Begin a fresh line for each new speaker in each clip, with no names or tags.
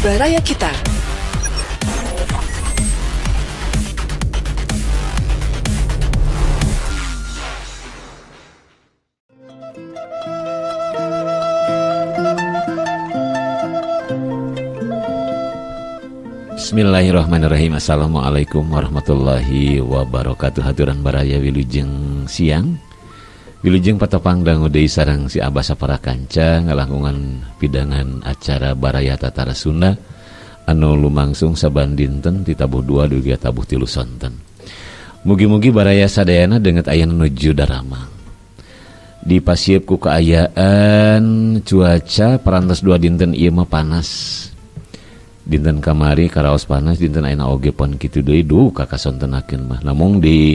Baraya Kita.
Bismillahirrahmanirrahim. Assalamualaikum warahmatullahi wabarakatuh. Haturan baraya wilujeng siang. Wilujeng patepang dangu deui sareng si Abah sapara kanca ngalangkungan pidangan acara Baraya Tatara Sunda anu lumangsung saban dinten ti tabuh 2 dugi ka tabuh 3 sonten. Mugi-mugi baraya sadayana deungeut aya nuju daramang. Dipasiep ku kaayaan cuaca parantos 2 dinten ieu mah panas. Dinten kamari karaos panas, dinten ayeuna oge pon kitu deui duh kakasontenakeun mah. Namung di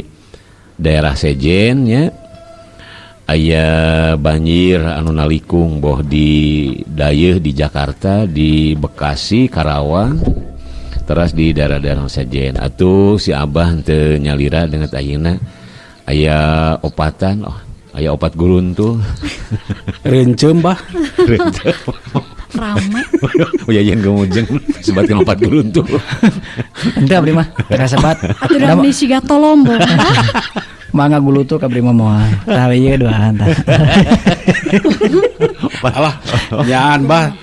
daerah sejen nya aya banjir anu nalikung boh di Dayeuh di Jakarta, di Bekasi, Karawang, teras di daerah-daerah sejen. Atuh si Abah teu nyalira deungeut ayeuna aya opatan, oh, aya opat guruntuh.
Rencem bah.
Rencem.
Rame.
Oh yayan gemujeng sebatkeun opat guruntuh.
Henteu abdi mah teu kasebat.
Atuh da meni siga tolombong.
Mangga gulutuk abdi mah moal. Tah ieu duaan tah.
Alah, nyaan bah.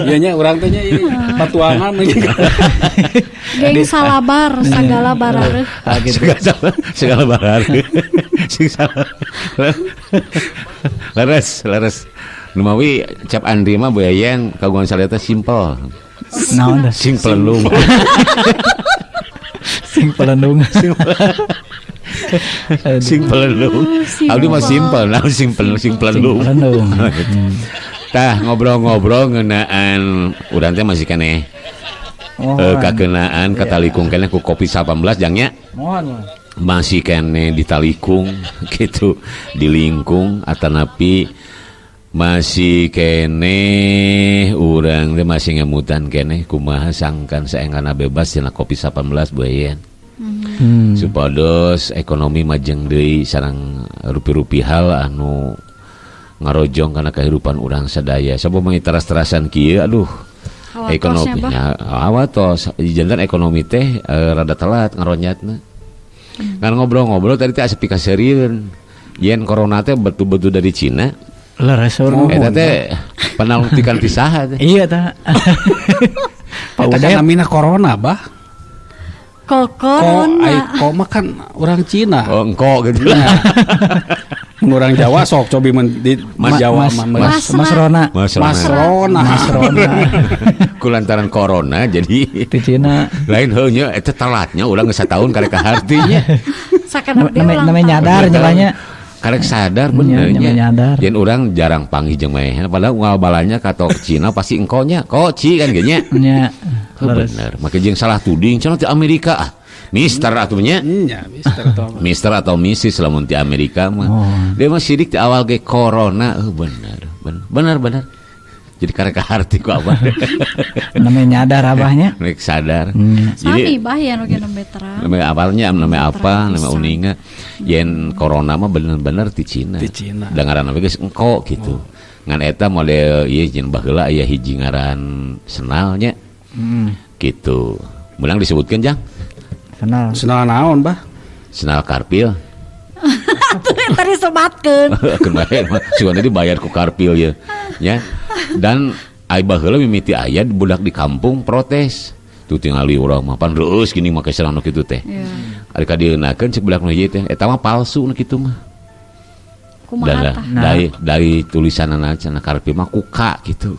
Ieu nya urang teh nya ieu patuangan
Geng salabar sagala barareuh.
Ah gitu.
Segala barareuh. Sing salah. Leres, leres. Numawi Cap Andri mah Bu Yayan kagungan saleta simple.
Naon tah?
Sing pelendung.
Sing pelendung.
Sing pelendung. Abdi mah simple, naon sing pelendung, sing pelendung.
Sing pelendung.
Tah ngobrol-ngobrol ngeunaan urang teh masih keneh.
Oh,
kakenaan katalikung keneh ku Covid-19 jangnya.
Mohon.
Masih keneh ditalikung gitu, dilingkung atanapi masih keneh urang teh masih ngemutan keneh kumaha sangkan saengana bebas tina Covid-19 Bu Yayan. Supados ekonomi majeng deui sareng rupi-rupi hal anu ngarojong kana kehidupan urang sadaya. Sabab mah teras-terasan kieu aduh ekonomi nya awatos jantan ekonomi teh rada telat ngaronyatna. Ngan ngobrol-ngobrol tadi teh asa pikaseurieun. Yen corona teh betul-betul dari Cina.
Leres urang.
Eta teh panalungtikan ti saha teh?
Iya tah.
Pak Eta kan namina corona bah.
Ko corona.
Ko mah kan orang Cina.
Oh, engko gitu.
Nah. Orang Jawa sok cobi di
Mas
Jawa
Mas, Mas, Mas Rona.
Mas Rona.
Mas Rona.
Mas Rona.
Kulantaran corona jadi
di Cina.
Lain heuh nya eta telatnya urang geus sataun karek kahartinya.
Namanya nyadar nyelanya.
Karek sadar bener nya.
Nyadar.
Yen urang jarang panggih jeung manehna padahal unggal balanya ka tok Cina pasti engkonya. Ko ci kan ge nya.
Nya.
Oh, bener. Make jeung salah tuding cenah ti Amerika ah. Mister atuh nya.
Nya, mister atau
Mister atau Missis lamun ti Amerika mah.
Oh.
Dia mah sidik ti awal ge corona. Oh, bener. Bener bener. Jadi karek kaharti ku abah.
Namanya nyadar abahnya.
Nek sadar.
Jadi bah ya nu ge nembe terang.
Namanya awalnya namanya apa, namanya uninga. Yen corona mah bener-bener ti Cina.
Ti Cina.
Da ngaranna geus engko gitu. Ngan eta model ieu jeung baheula aya hiji ngaran senalnya. Gitu. Menang disebutkan jang?
Senal.
Senal naon, bah?
Senal Karpil.
Atuh eta disebatkeun.
Keun bae mah sugan dibayar ku Karpil ye. Ya. Dan ai baheula mimiti aya budak di kampung protes. Tuh tingali urang mah pan reueus gini make senal nu kitu teh.
Yeah.
Ari kadieunakeun cek budak nu hiji teh eta mah palsu nu kitu mah.
Kumaha tah?
Dari tulisanana cenah Karpil mah ku K gitu.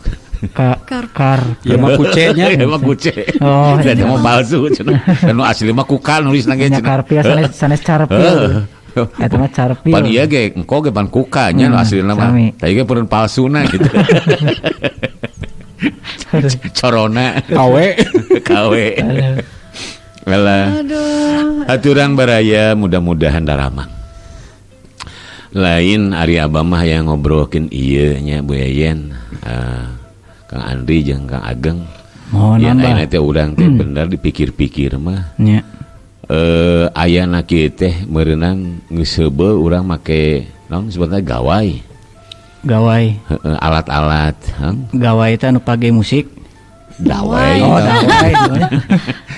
Kar.
Ya mah ku C nya.
Ya mah ku C.
Oh,
eta mah palsu cenah. Dan nu asli mah ku K nulisna ge cenah.
Karpil sanes carpil. Eta mah carpil.
Pan ieu ge engko ge pan ku K nya nu aslina mah. Tah ieu ge peureun palsuna gitu. Corona
KW.
KW. Alah.
Aduh.
Aturan baraya mudah-mudahan daramang. Lain ari abah mah yang ngobrolkeun ieu nya Bu Yayan. Kang Andri jeung Kang Ageng.
Mohon
Yen
nambah.
ayeuna teh urang teh bener dipikir-pikir mah.
Nya.
Ayana kieu teh meureunang geus heubeul urang make naon sebenarnya gawai.
Gawai.
Heeh, alat-alat, hang.
Gawai teh anu page musik.
Dawai.
Oh, dawai.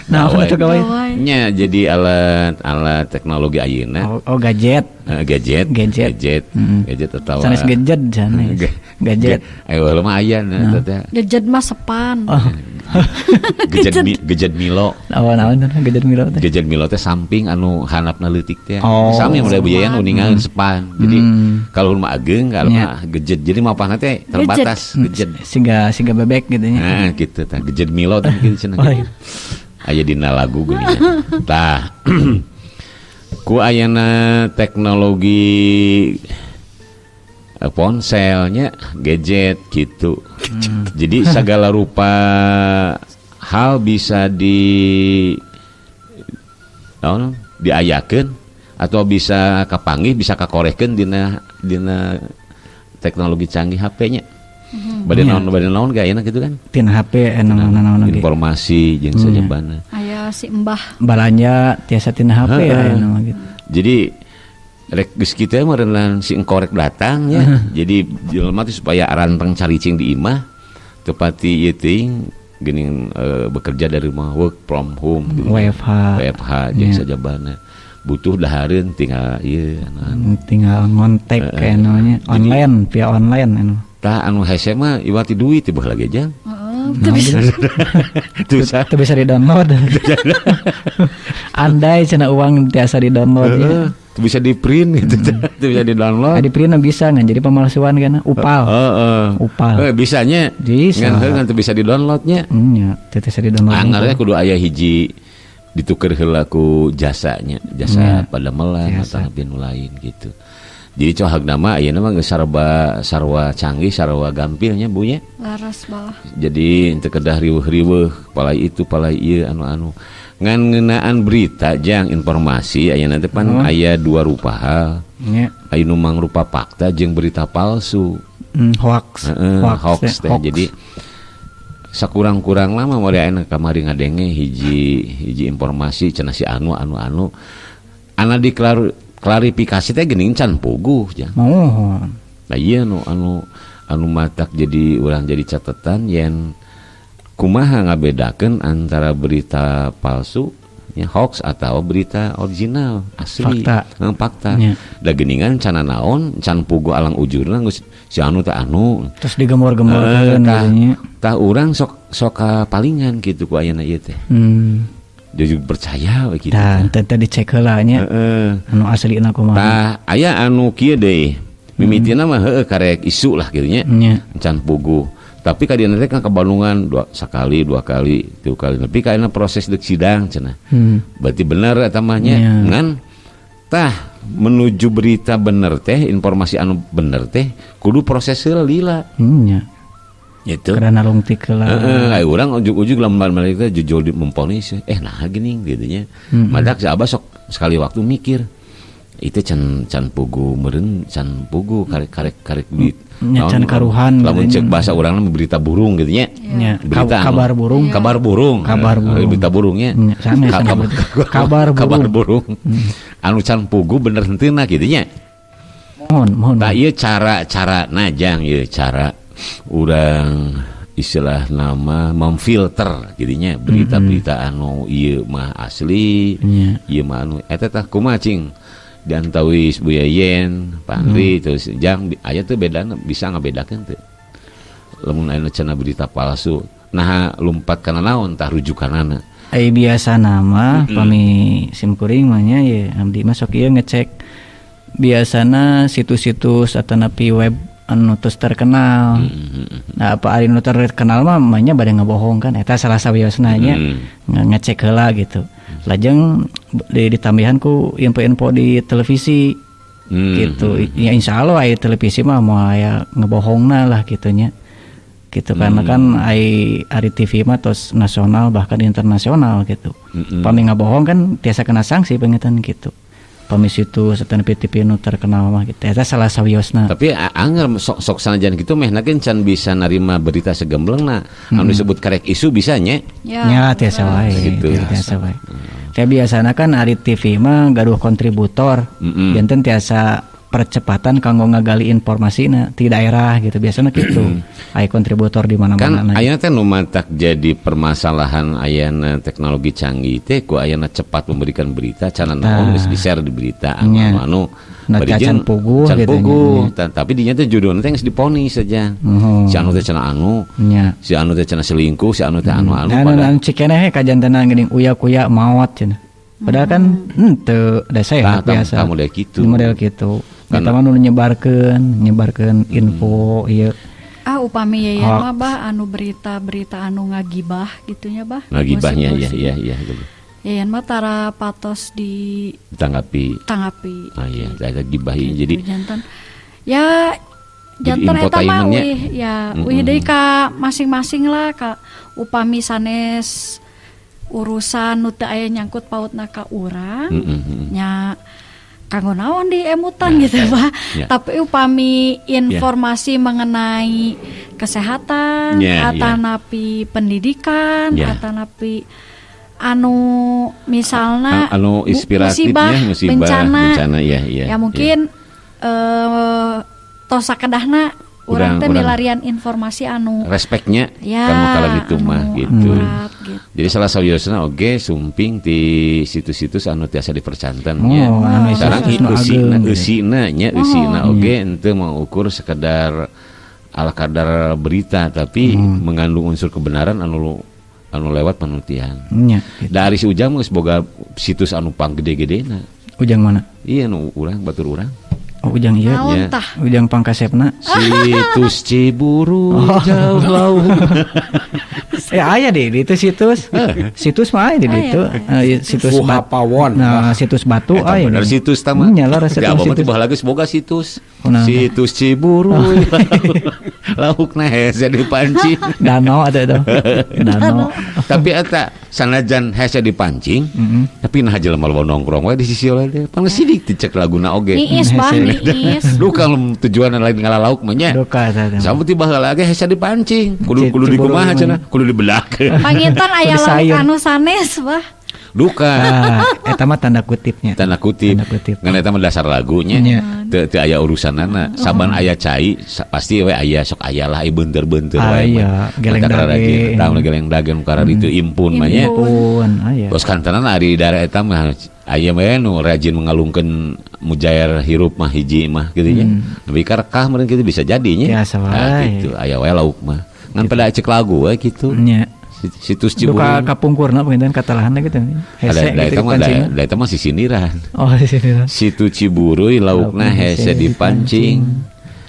Nah,
Dawai.
itu gawai.
Gawai.
Nya jadi alat-alat teknologi ayeuna.
Oh, gadget.
Gadget,
Gadget.
gadget, gadget atau
Sanes gadget sanes. Gadget.
Ayo mah aya nah eta teh.
Gadget mah sepan.
Oh,
Gadget gadget Milo.
Naon-naon teh gadget Milo teh.
Gadget Milo teh samping anu handapna leutik teh.
Oh.
Sami mulai buyayan uningan sepan. Jadi kalau rumah ageng kalau mah gadget jadi mapahna teh terbatas gadget.
Siga siga bebek gitu nya.
Nah, gitu tah gadget Milo teh gitu cenah.
Oh, iya.
Aya dina lagu geuning. Tah. Ku ayana teknologi ponselnya gadget gitu. Jadi segala rupa hal bisa di naon diayakeun atau bisa kapanggih, bisa kakorehkeun dina dina teknologi canggih HP-nya. Bade naon bade naon ge ayeuna gitu kan.
Tina HP naon-naon ge.
Informasi jeung sajabana.
Aya si Mbah.
Balanja tiasa tina HP ya aya mah gitu.
Jadi rek geus kitu meureunlan si engkorek datang ya. Jadi jelema teh supaya aranteng caricing di imah tepati ieu teuing geuning bekerja dari rumah, work from home gitu.
WFH.
WFH jeung sajabana. Butuh dahareun tinggal ieu anu.
Tinggal ngontek kayak namanya online, via online anu.
Tah anu hese mah iwati duit teh lagi jang.
Heeh, teu bisa.
Teu
Teu bisa di-download. Andai cenah uang tiasa di-download ya.
Teu bisa di-print gitu. Teu bisa di-download.
Di-print bisa ngan jadi pemalsuan kan upal.
Heeh.
Upal.
Bisanya.
Bisa.
Ngan heuh teu bisa di-downloadnya.
Nya, teu bisa di-download.
Angarnya kudu aya hiji dituker heula ku jasanya, jasa padamelan atau nu lain gitu. Jadi cohag nama ayeuna mah geus sarba sarwa canggih, sarwa gampilnya Bu nya.
Laras balah.
Jadi teu kedah riweuh-riweuh, palai itu palai ieu anu-anu. Ngan ngeunaan berita jang informasi ayeuna teh pan aya dua rupa hal.
Nya.
Aya nu mangrupa fakta jeung berita palsu.
Hoax.
Hoax teh.
Hoax.
Jadi sakurang-kurang lama mah ayeuna kamari ngadenge hiji hiji informasi cenah si anu anu anu. Ana klarifikasi teh geuning can puguh jang.
Mohon.
Nah ieu nu anu anu matak jadi urang jadi catatan yen kumaha ngabedakeun antara berita palsu ya hoax atau berita original asli.
Fakta.
Fakta.
Ya.
Da geuningan can naon can puguh alang ujurna geus si anu teh anu.
Terus digemor-gemorkeun
Tah,
gitu nya.
tah urang sok sok palingan kitu ku ayeuna ieu teh. Jadi percaya we kitu.
Tah, teh dicek heula nya.
Heeh.
Anu aslina kumaha.
Tah aya anu kieu deui. Mimitina mah heueuh karek isu lah kitu nya.
Nya.
Can puguh. Tapi kadieu teh kan ke Bandungan dua sekali, dua kali, tilu kali. Tapi kayakna proses deuk sidang cenah. Berarti bener eta mah nya.
Nya.
Ngan tah menuju berita bener teh, informasi anu bener teh kudu proses heula lila.
Nya.
Gitu.
Karena lungtik heula.
Heeh, aya urang ujug-ujug lamun balik teh jujur di memponis nah geuning kitu nya. Madak si Abah sok sekali waktu mikir itu can can pugu meureun can pugu karek karek karek duit.
Nya can karuhan
lamun
gitu
cek
nya.
bahasa urang mah berita burung gitu nya.
Nya,
Berita anu.
kabar burung.
Kabar burung.
Kabar burung.
Berita burungnya.
Nya, sanes, sanes. Kabar burung.
Kabar burung. Anu can pugu bener henteu kitu nya.
Mohon, mohon.
Tah ieu cara-cara najang ieu cara urang istilah nama memfilter jadinya berita-berita anu ieu mah asli, ieu mah anu eta tah kumaha cing diantawis Bu Yeyen, Pak Andri terus jang aya teu bedana bisa ngabedakeun teu. Lamun aya cenah berita palsu, nah lumpat kana naon tah rujukanana.
Ai biasa nama pami simkuring mah nya ye abdi mah sok ieu ngecek biasana situs-situs atanapi web anu tos terkenal. Nah, apa ari nu terkenal mah nya bade ngabohong kan eta salah sawiosna nya ngecek heula gitu. Lajeng ditambihan ku info-info di televisi gitu. Ya insyaallah aya televisi mah moal aya ngebohongna lah gitu nya. Gitu karena kan ai ari TV mah tos nasional bahkan internasional gitu. Pami ngabohong kan tiasa kena sanksi pengetan gitu. Pami situs atau TV nu terkenal mah gitu. Eta salah sawiosna.
Tapi anger sok sanajan kitu meh nakeun can bisa narima berita segemblengna. Anu disebut karek isu bisa nya.
Ya, tiasa wae.
Gitu.
Tiasa wae. Teh biasana kan ari TV mah gaduh kontributor. Janten tiasa Percepatan kanggo ngagali informasina ti daerah gitu biasanya gitu. Aya kontributor di mana-mana.
Kan ayeuna teh nu matak jadi permasalahan ayeuna teknologi canggih teh ku ayeuna cepat memberikan berita cana naon geus di-share di berita anu
can puguh
gitu. Puguh. Tapi dinya teh judulna teh geus diponis saja. Si anu teh cenah anu, si anu teh cenah selingkuh, si anu teh anu-anu
pada. Anu cikeneh kajantenan geuning uya-kuya maot cenah. Padahal kan henteu da sehat biasa.
Model kitu.
Model kitu. Eta mah nu nyebarkeun info ieu.
Ah upami yayan mah bah anu berita-berita anu ngagibah gitunya bah.
Ngagibahnya iya iya gitu.
Yayan mah tara patos di
tanggapi. Ah iya, ada gibah gitu, jadi
jantan. Ya jantan eta mah uih ya uih deui ka masing-masing lah ka upami sanes urusan nu teu aya nyangkut pautna ka urang nya kanggo naon di emutan nah, gitu Pak. Ya. Tapi upami informasi mengenai kesehatan atanapi pendidikan atanapi anu misalnya
anu inspiratifnya musibah bencana ya,
ya mungkin tos sakedahna urang teh milarian informasi anu
respeknya kamu kalau gitu mah gitu. Gitu. Jadi salah sawiosna oge sumping di situs-situs anu tiasa dipercanten nya. Sareng eusina nya eusina oge henteu mengukur sekedar ala kadar berita tapi mengandung unsur kebenaran anu lewat penelitian. Gitu. Dari si Ujang geus boga situs anu panggede-gedena.
Ujang mana?
Iya nu urang batur urang.
Oh Ujang iya. Ujang pangkasepna.
Situs Ciburu jauh laut.
Aya deh di itu situs. Situs mah aya di itu. Situs
Pawon.
Nah, situs batu aya.
Bener situs tah mah.
Nya lah resep
situs. Bah lagi boga situs. Situs Ciburu. Laukna hese dipancing.
Danau atau itu. Danau.
Tapi eta sanajan hese dipancing, tapi nah jelema loba nongkrong we di sisi oleh teh. Pan sidik dicek laguna oge.
Niis bah niis.
Duka tujuan lain ngalalauk mah nya.
Duka eta.
Sampe tiba heula ge hese dipancing. Kudu kudu dikumaha cenah, kudu dibedak.
Pangintan aya lauk anu sanes bah.
Duka.
Eta mah tanda kutipnya.
Tanda kutip. Ngan eta mah dasar lagunya. Teu aya urusanana. Saban aya cai pasti we aya sok aya lah beunteur-beunteur wae.
Aya geleng dage.
Tah geleng dage nu kararitu impun mah nya.
Impun aya.
Bos kantenan ari daerah eta mah aya we nu rajin mengalungkeun mujair hirup mah hiji mah kitu nya. Nepi ka rekah meureun kitu bisa jadi nya.
Biasa wae.
Kitu aya we lauk mah. Ngan pada cek lagu we kitu.
Nya.
Situs Ciburu.
Duka kapungkurna panginten katalahanna gitu. Hese gitu
pancingna. Da eta mah sisindiran.
Oh, sisindiran.
Situ Ciburuy laukna hese dipancing.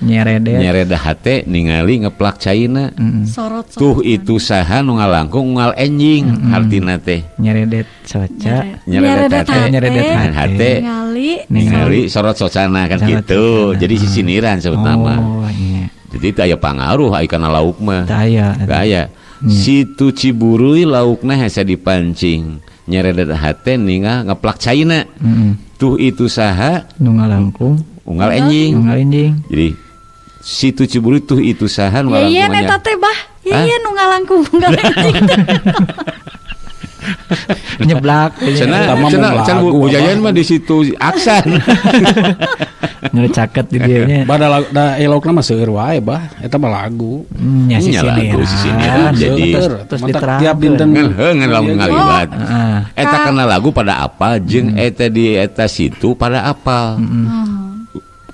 Nyeredet.
Nyereda hate ningali ngeplak caina.
Sorot.
Tuh itu saha nu ngalangkung ngal enjing hartina teh.
Nyeredet soca.
Nyeredet hate.
Nyeredet
hate. Ningali sorot socana kan gitu. Jadi sisindiran sebutna mah.
Oh, iya.
Jadi teu aya pangaruh aya kana lauk mah.
Teu aya.
Teu aya. Situ Ciburuy laukna hese dipancing nyeredet hate ningal ngeplak caina. Tuh itu saha
nu ngalangkung
unggal enjing.
Unggal enjing.
Jadi situ Ciburuy tuh itu saha nu ngalangkung.
Iya eta teh bah. Iya nu ngalangkung unggal enjing.
Nyeblak.
Cenah cenah Bu Jayan mah di situ aksan.
Nyeri caket di dieu nya.
Bada da laukna mah seueur wae bah. Eta mah lagu.
Nya sisindiran.
Jadi
terus diterangkeun.
Tiap dinten
ngan lamun ngaliwat. Eta kana lagu pada apal jeung eta di eta situ pada apal.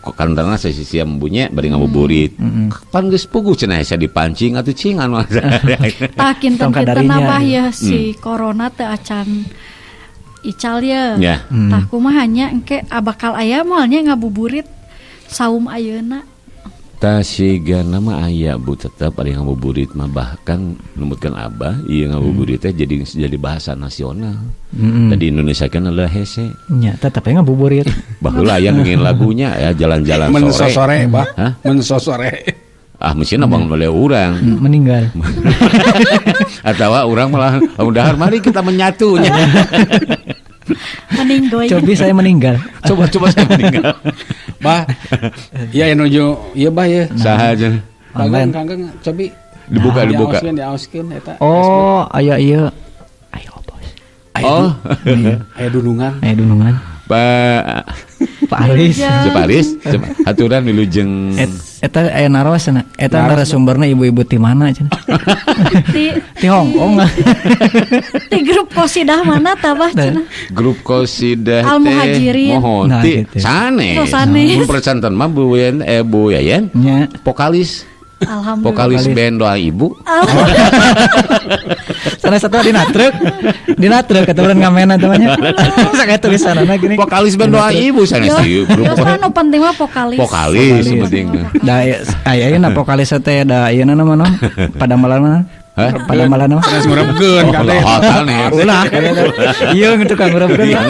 Karena saya sisi embunya bari ngabuburit. Pan geus puguh cenah hese dipancing atuh cing anu.
Tah kinten-kinten apa ya si corona teh acan ical ya. Tah kumaha nya engke bakal aya moal nya ngabuburit saum ayeuna.
Tah sigana mah aya Bu tetep ari ngabuburit mah bahkan numutkeun abah ieu ngabuburit teh jadi bahasa nasional. Dan di Indonesia kan adalah hese.
Nya tetep we ngabuburit.
Baheula aya ngeuin lagunya ya jalan-jalan sore.
Mensosore bah. Mensosore.
Ah mesin abang boleh urang
meninggal.
Atau urang malah udah mari kita menyatu nya.
Meninggoy.
Coba saya meninggal.
Coba saya meninggal.
Bah. Iya nuju ieu bah ya.
Saha aja.
Kangkang kangkang cobi
dibuka.
Diaoskeun eta.
Oh, aya ieu. Ayo bos.
Oh,
aya dunungan.
Aya dunungan.
Pak.
Pak Aris.
Cep Aris, cep aturan wilujeng.
Eta aya naros cenah. Eta narasumberna ibu-ibu ti mana cenah? Ti Hong Kong.
Ti grup Qosidah mana tah, Bah, cenah?
Grup Qosidah
Al
teh
Muhajirin.
Mohon
Nah,
ti
gitu.
sanes.
Oh, sanes.
Mun percanten mah Bu Yen, Bu Yayen
Nya.
Vokalis.
Alhamdulillah.
Vokalis band doa ibu.
Sanes satu dina truk. Dina truk kata urang ngamena teh nya. Sakaya tulisanana gini.
Vokalis band doa ibu sanes
Yo,
di grup
yo kan nu penting mah vokalis.
Vokalis penting.
Da aya ayeuna vokalis teh da ayeuna mah naon? Padamalan.
Hah?
Padamalan mah.
Sanes ngurepkeun kade.
Oh, sanes.
Ulah. Iya tukang ngurepkeun.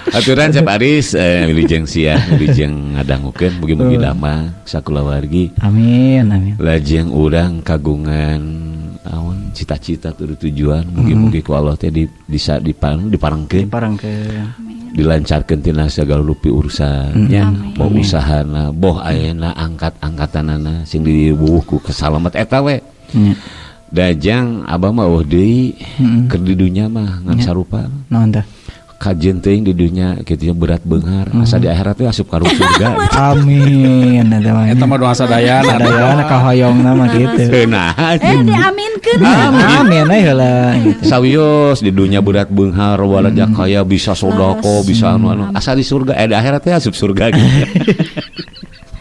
Aturan Cep Aris, wilujeng siang, wilujeng ngadangukeun, mugi-mugi damang sakulawargi.
Amin, amin.
Lajeng urang kagungan awan cita-cita tur tujuan, mugi-mugi ku Allah teh di bisa diparengkeun,
Diparengkeun.
Dilancarkeun tina sagala rupi urusan nya, boh usahana, boh ayeuna angkat-angkatanana sing dibuwuh ku kesalamet eta we.
Nya.
Dajang abah mah eueuh deui keur di dunya mah ngan sarupa.
Naon tah?
Kajeun teuing di dunya kitu berat beunghar, asa di akhirat teh asup ka surga.
Amin eta mah.
Eta mah doa sadayana.
Sadayana kahoyongna mah gitu.
Nah,
Diaminkeun.
Amin we heula gitu.
Sawios di dunia berat beunghar walaja kaya bisa sodako bisa anu anu asa di surga, di akhirat teh asup surga gitu.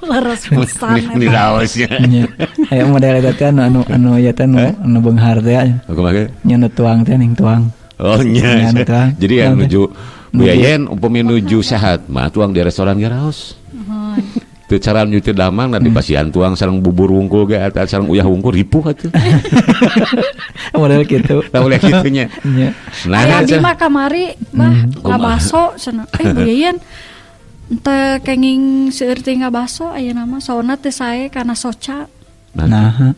Leres pisan
Ini
eta.
raosnya.
Nya. Aya model eta teh anu anu anu ieu teh anu anu beunghar teh.
Kumaha?
Nya nu tuang teh ning tuang.
Oh nya.
Nya, nu tuang.
Jadi yang
Naon teh?
nuju Bu Yayen umpami nuju sehat mah tuang di restoran ge raos. Teu cara nuju teu damang nah di pasian tuang sareng bubur wungkul ge eta sareng uyah wungkul ripuh atuh.
Model gitu.
Tah boleh kitu nya.
Nya.
Nah,
Aya abdi
cenah.
mah kamari, Bah, ngabaso cenah. Bu Yeyen teu kenging seueur teh ngabaso ayeuna mah, soalna teu sae kana soca.
Nah.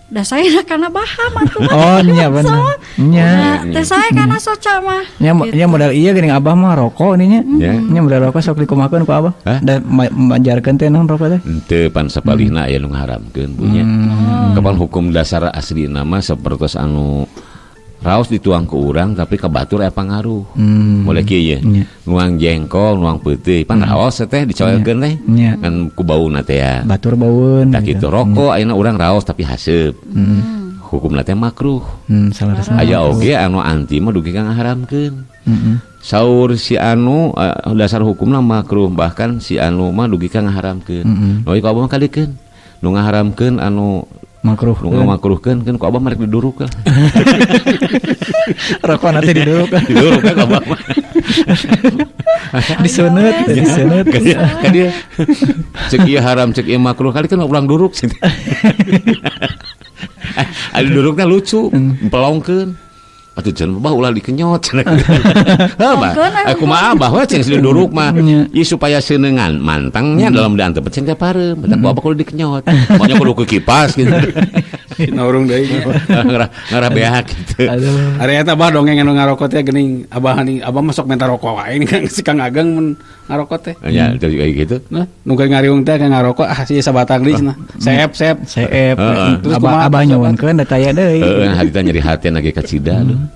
Da sae kana baham atuh.
Oh nya bener. Nya.
Nah, teu sae kana soca mah.
Nya
Gitu.
nya model iya geuning abah mah rokok nih nya.
Nya.
Nya model rokok sok dikumahakeun ku abah.
Hah?
Da majarkeun teh naon rokok teh?
Henteu pan sapalihna aya nu ngaharamkeun Bu nya. Kapan hukum dasar asli nama sapertos anu raos dituang ke urang tapi ka batur aya pangaruh. Mulai kieu ye.
Nya.
Nuang jengkol, nuang peuteui, pan raos teh dicoelkeun teh.
Nya.
Kan ku bauna teh ya.
Batur baueun.
Tah kitu rokok ayeuna urang raos tapi haseup. Hukumna teh makruh.
Salah.
Aya oge anu anti mah dugi ka ngaharamkeun. Saur si anu dasar hukumna makruh, bahkan si anu mah dugi ka ngaharamkeun. Nu ku abah mah kalikeun. Nu ngaharamkeun anu
Makruh.
Nu ngamakruhkeun keun ku abah mah rek diduruk lah.
Rokok nanti diduruk.
Diduruk kan ku abah mah.
Disunut, disunut.
Ka dia cek ieu haram, cek ieu makruh, kali kan urang duruk. Anu durukna lucu, pelongkeun. Atuh cenah bah ulah dikenyot cenah. Heuh bah. Kumaha abah we cenah diduruk mah. Ieu supaya seunengan mantangnya dalam diantep cen teh pareum. Batak ku abah kudu dikenyot. Pokoknya kudu ku kipas gitu.
Naurung deui.
Ngarah ngarah beak gitu.
Aduh.
Ari eta bah dongeng anu ngarokok teh geuning abah nih, abah masuk minta rokok wae ini kan si Kang Ageng mun ngarokok teh.
Ya, itu kayak gitu.
Nah, nu keur ngariung teh ka ngarokok ah si sabatang deui cenah. Seep seep.
Seep.
Terus
Abah
kumaha?
abah nyuwunkeun da taya deui.
Heeh, harita nyeri hati lagi kacida aduh.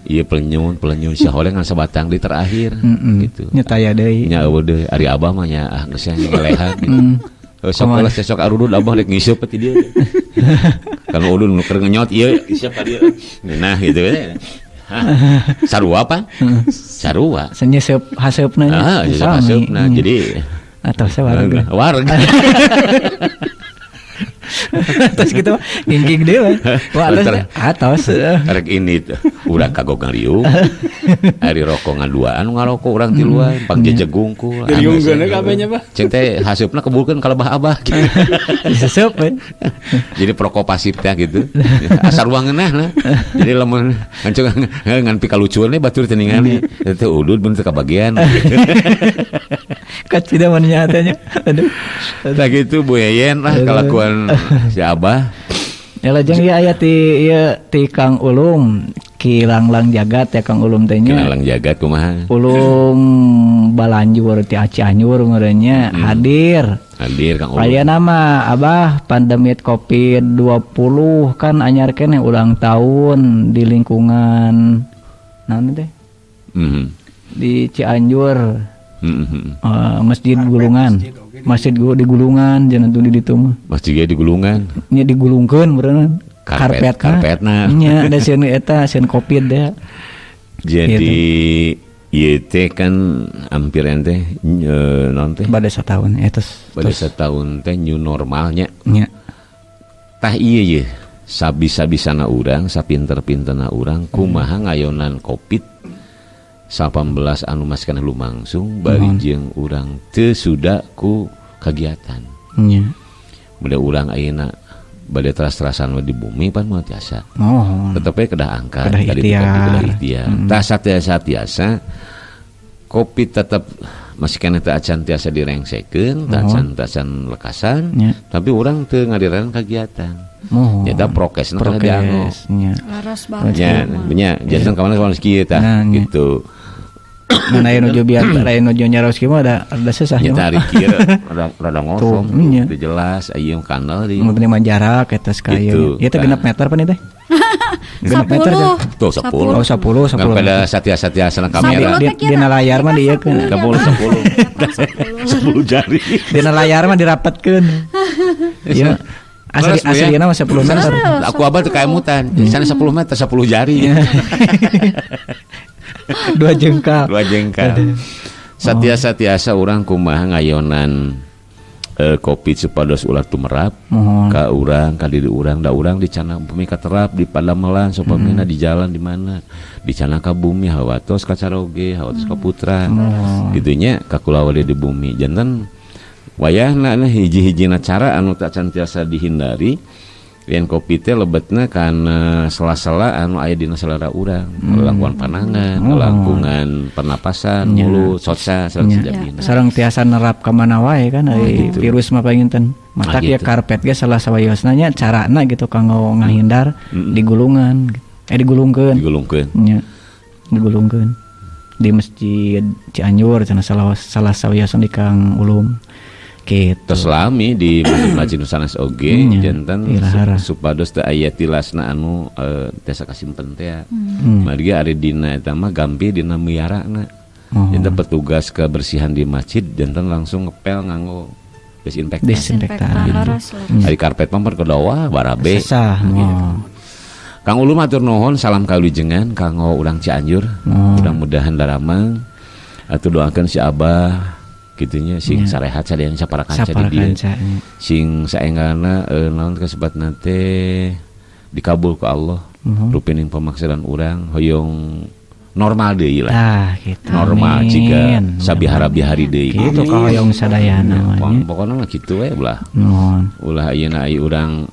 Iya pelenyun, pelenyun si holeng ngan sabatang di terakhir gitu.
Nya taya deui.
Nya eueuh deui ari abah mah nya ah geus ngelehan gitu. Sok lah sesok arudud abah rek ngiseup ti dieu. Kan udud nu keur ngenyot ieu iseup ka dieu. Nah gitu we. Hah, sarua pan? Sarua.
Senyeseup haseupna nya.
Ah, nyeseup haseupna. Jadi
atau saya warga.
Warga.
Terus gitu ngingking deui we. Wah, atos atos.
Rek ini tuh urang kagok ngariung. Ari rokok ngaduaan ngarokok urang tiluan pangjejeg gungkul.
Diriungkeun we kabeh nya, Bah.
Ceng teh haseupna kebulkeun ka lebah abah gitu.
Diseseup we.
Jadi perokok pasif teh gitu. Asal ruang ngeunah lah. Jadi lamun ngancung ngan pikalucuan we batur teh ningali. Teh udud mun teu kabagian.
Kacida mun nya teh nya. Aduh.
Tah gitu Bu Yeyen lah kelakuan si Abah.
Ya lajeng ieu aya ti ieu ti Kang Ulum Ki Langlang Jagat ya Kang Ulum teh nya.
Ki Langlang Jagat kumaha?
Ulum Balanjur ti Cianjur meureun hadir.
Hadir Kang Ulum.
Aya nama Abah pandemi Covid-20 kan anyar keneh ulang tahun di lingkungan naon teh? Di Cianjur. Masjid gulungan. Masjid digulungan jangan tuh di ditu mah.
Masjid ge digulungan.
Nya digulungkeun beureunan.
Karpet, karpetna.
Nya da sieun eta sieun Covid deh.
Jadi ieu teh kan hampir ente naon teh?
Bade satahun eta.
Bade setahun teh new normalnya.
Nya.
Tah ieu ye sabisa-bisana urang, sapinter-pinterna urang kumaha ngayonan Covid 19 anu masih kana lumangsung bari jeung urang teu suda ku kagiatan.
Nya.
Bade urang ayeuna bade teras-terasan we di bumi pan moal tiasa.
Oh.
Tetep we kedah angkat,
kedah ikhtiar.
Kedah ikhtiar. Tah satiasa-tiasa Covid tetep masih kana teu acan tiasa direngsekeun, teu acan lekasan, tapi urang teu ngadiran kegiatan. Nyata prokesna kana dianggo.
Laras banget.
Nya, nya janten ka mana kieu tah gitu.
Nah, aya nuju biar aya nuju nyaros kieu mah ada sesah.
Nya tarik kieu rada ngosong, teu jelas aya kanal di.
Mun mah jarak eta sakaya. Ieu teh 6 meter pan teh. 6 meter.
Tuh 10.
Oh 10 10.
Pada satia-satia kamera.
Dina layar mah dieukeun.
10 10. 10 jari.
Dina layar mah dirapatkeun. Ieu asli aslina mah 10 meter.
Aku abah teu kaemutan. Di sana 10 meter 10 jari.
2 jengkal.
2 jengkal. Satiasa-tiasa urang kumaha ngayonan Covid supados ulah tumerap ka urang ka diri urang da urang dicana upami katerap di padamelan supamina di jalan di mana dicana ka bumi hawatos ka caroge hawatos ka putra gitunya ka kulawarga di bumi janten wayahna hiji-hijina cara anu teu acan tiasa dihindari yen kopi teh lebetna kana sela-sela anu aya dina selera urang, ngalangkungan panangan, ngalangkungan pernapasan, mulut, soca, sareng sajabina.
Sareng tiasa nerap ka mana wae kan ari virus mah panginten. Matak ya karpet ge salah sawayosna nya carana gitu kanggo ngahindar digulungan, digulungkeun.
Digulungkeun.
Nya. Digulungkeun. Di Masjid Cianjur cenah salah sawayosna di Kang Ulum. Gitu.
Terus lami di masjid sanes oge janten supados teu aya tilasna anu tiasa kasimpen teh. Margi ari dina eta mah gampi dina miarana. Janten petugas kebersihan di masjid janten langsung ngepel nganggo desinfektan.
Desinfektan.
Gitu. Ari karpet mah kedawa barabe.
Sesah.
Kang Ulum atur nuhun, salam kawilujengan kanggo urang Cianjur. Mudah-mudahan daramang atuh doakeun si Abah gitunya sing sarehat sadayana saparakanca di dieu sing saenggana naon kasebatna teh dikabul ku Allah rupining pamaksadan urang hoyong normal deui lah
gitu.
Normal jiga sabihara-bihari deui
gitu kahoyong sadayana
pokona mah kitu we ulah ulah ayeuna aya urang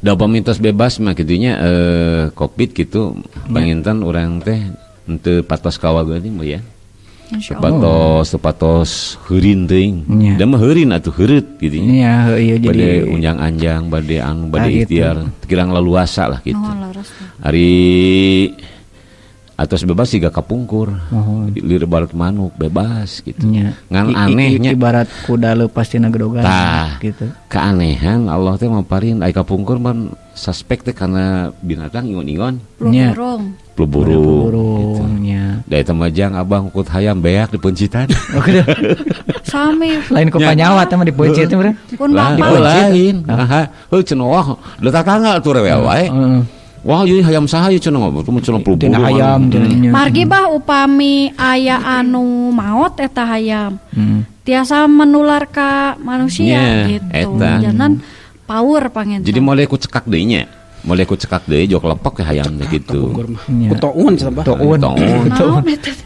da pamintos bebas mah kitunya Covid kitu panginten urang teh henteu patos kawageun mah ya. Sepatos heurin teuing. Da mah heurin atuh heureut kitu nya.
Iya, iya jadi
bade unjang-anjang, bade anu, bade ikhtiar, kirang leluasa lah gitu. Ari atos bebas siga kapungkur. Lir barat manuk bebas gitu. Ngan anehnya
ibarat kuda leupas tina gedogan gitu.
Keanehan Allah teh maparin ai kapungkur mun suspek teh kana binatang ingon-ingon. Flu burung gitu. Da eta mah jang abah ngukut hayam beak dipeuncitan.
Sami.
Lain ku panyawa teh mah dipeuncit teh bre.
Pun bapak
lain. Heeh. Heuh cenah wah da tatangga tuh rewel wae. Wah ieu hayam saha ieu cenah cenah flu burung.
Hayam cenah.
Margi bah upami aya anu maot eta hayam. Tiasa menular ka manusia gitu. Jangan power panginten.
Jadi mulai ku cekak deui nya. Mulai ku cekak deui jok lepok ke hayam teh gitu.
Ku toun cenah bah.
Toun.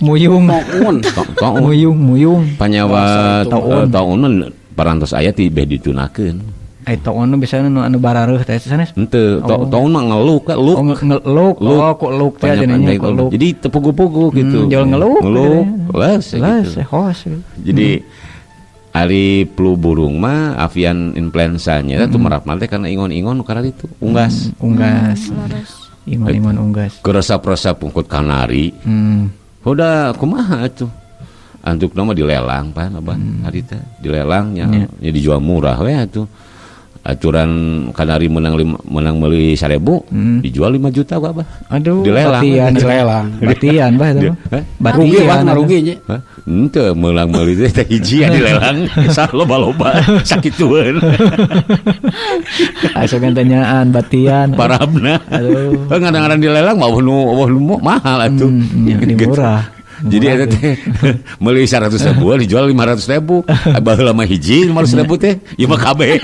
Muyung.
Toun.
Muyung, muyung.
Panyawa toun parantos aya ti beh ditunakeun.
Ai toun nu biasana nu anu barareuh teh sanes.
Henteu, toun mah ngeluk, luk.
Oh, ngeluk. Oh, ku luk teh cenah ku luk.
Jadi teu pugu-pugu gitu.
Jual ngeluk.
Ngeluk. Les gitu.
Hos.
Jadi ari flu burung mah avian influenza-nya itu merap teh karena ingon-ingon karena itu unggas.
Unggas. Ingon-ingon unggas.
Keresap-resap ungkut kanari. Udah kumaha atuh. Antukna mah dilelang pan abah hari teh dilelang nya dijual murah we atuh. Aturan kanari menang lima, menang meuli 1000 dijual 5 juta ku Abah.
Aduh,
Dilelang.
batian.
Dilelang.
Batian bah eta mah.
Hah?
Rugi bah,
Batian.
rugi nya.
Hah? Henteu meunang meuli teh teh hiji dilelang sah loba-loba sakitueun.
Asa tanyaan batian.
Parabna.
Aduh.
Ngadang-ngadang dilelang mah nu mahal atuh.
Nya,
Gitu.
murah.
Jadi eta teh meuli 100.000 dijual 500.000. Baheula mah hiji 500.000 teh ieu mah kabeh.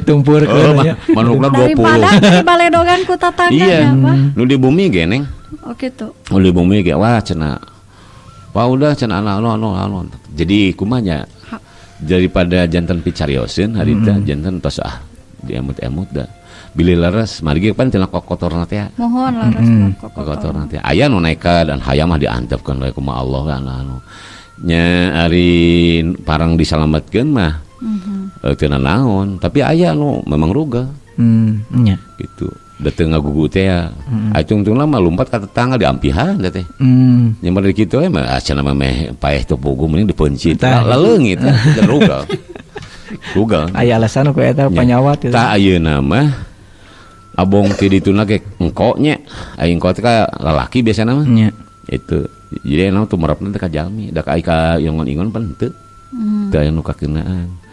Tumpur
Oh,
ke nya.
manukna 20.
Daripada dibaledogan ku tatangga
Iya.
nya, Bah.
Nu di bumi ge neng.
Oh gitu.
Nu di bumi ge wah cenah. Wah udah cenah anu anu anu anu. Jadi kumanya daripada janten picarioseun harita janten tos ah diemut-emut da. Bilih leres margi pan cenah kokotorna teh.
Mohon laras mah kokotor.
Kokotorna teh. Aya nu nekat dan hayam mah diantepkeun we kumaha Allah kan anu. Nya ari parang disalametkeun mah. Teu naon, tapi aya nu memang ruga
Nya.
gitu. Da teu ngagugu teh ya. Acung-tungna mah lumpat ka tetangga diampihan teh teh. Nya mah kitu we mah cenah mah meh paeh teu puguh mending dipencit.
Tah.
Laleungit teh ruga. Ruga.
Aya alasan ku eta panyawat gitu.
Tah ayeuna mah abong ti dituna ge engko nya. Ai engko teh ka lalaki biasana mah.
Nya.
Itu. Jadi enak tuh merapna teh ka jalmi, da ka ai ka ingon-ingon pan henteu. Teu aya nu kakeunaan.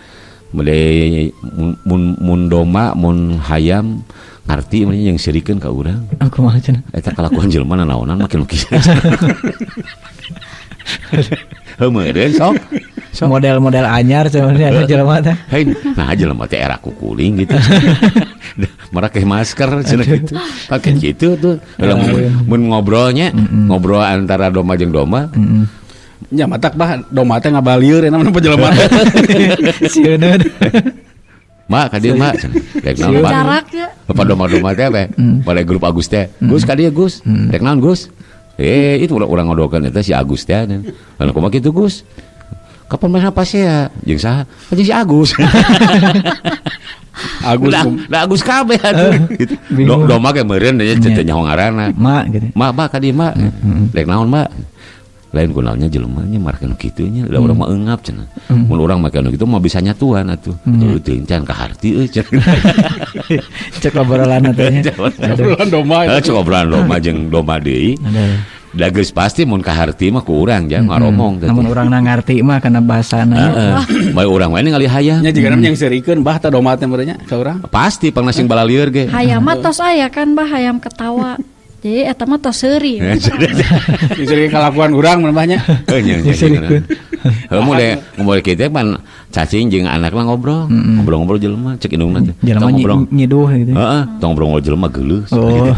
Mulai mun mun domba mun hayam ngarti mun yang sirikeun ka urang.
Aku mah cenah.
Eta kalakuan jelema nanaonan makin lukis. Heuh meureun sok. Sok.
Model-model anyar cenah ada jelema teh.
Hei, nah jelema teh era kukuling gitu. Mereka masker cenah gitu. Pakai gitu tuh. Lah mun ngobrolnya, ngobrol antara domba jeung domba.
Nya matak bah domba teh ngabalieur eta mah jelema.
Sieun.
Mak ka dieu mak. Rek naon Pak?
Jarak ya.
Bapak domba-domba teh teh. Pada grup Agus teh. Gus ka dieu Gus. Rek naon Gus? Itu urang ngodokeun eta si Agus teh. Lalu kumaha kitu Gus? Kapan mana pas ya? Jeung saha? Jeung si Agus.
Agus
Nah, Agus kabeh atuh. Gitu.
Bingung.
Domba ge meureun nya teu nyaho ngaranna.
Mak gitu.
Mak, mak ka dieu mak. Rek naon mak? Lain kunaonnya jelema nya marah nu kitu nya, da urang mah eungap cenah. Mun urang make nu kitu mah bisa nyatuan atuh. Teu teuing can kaharti euy cenah.
Cek obrolan teh nya.
Obrolan domba.
Cek obrolan domba jeung domba deui.
Aduh.
Da geus pasti mun kaharti mah ku urang jang ngaromong teh.
Namun urang na ngarti mah kana bahasana.
Heeh. Bae urang wae ningali hayam.
Nya jiga yang serikeun bah tah domba teh meureun nya ka urang.
Pasti pangnasing balalieur ge.
Hayam mah tos aya kan bah hayam ketawa. Jadi eta mah tos seuri.
Yang serikeun kalakuan urang mun bah nya.
Heuh nya nya. Heuh mun kitu pan cacing jeung anakna ngobrol, ngobrol-ngobrol jelema cek indungna teh.
Jelema
ngobrol
nyiduh gitu.
Heeh, tong ngobrol jelema geuleuh.
Oh.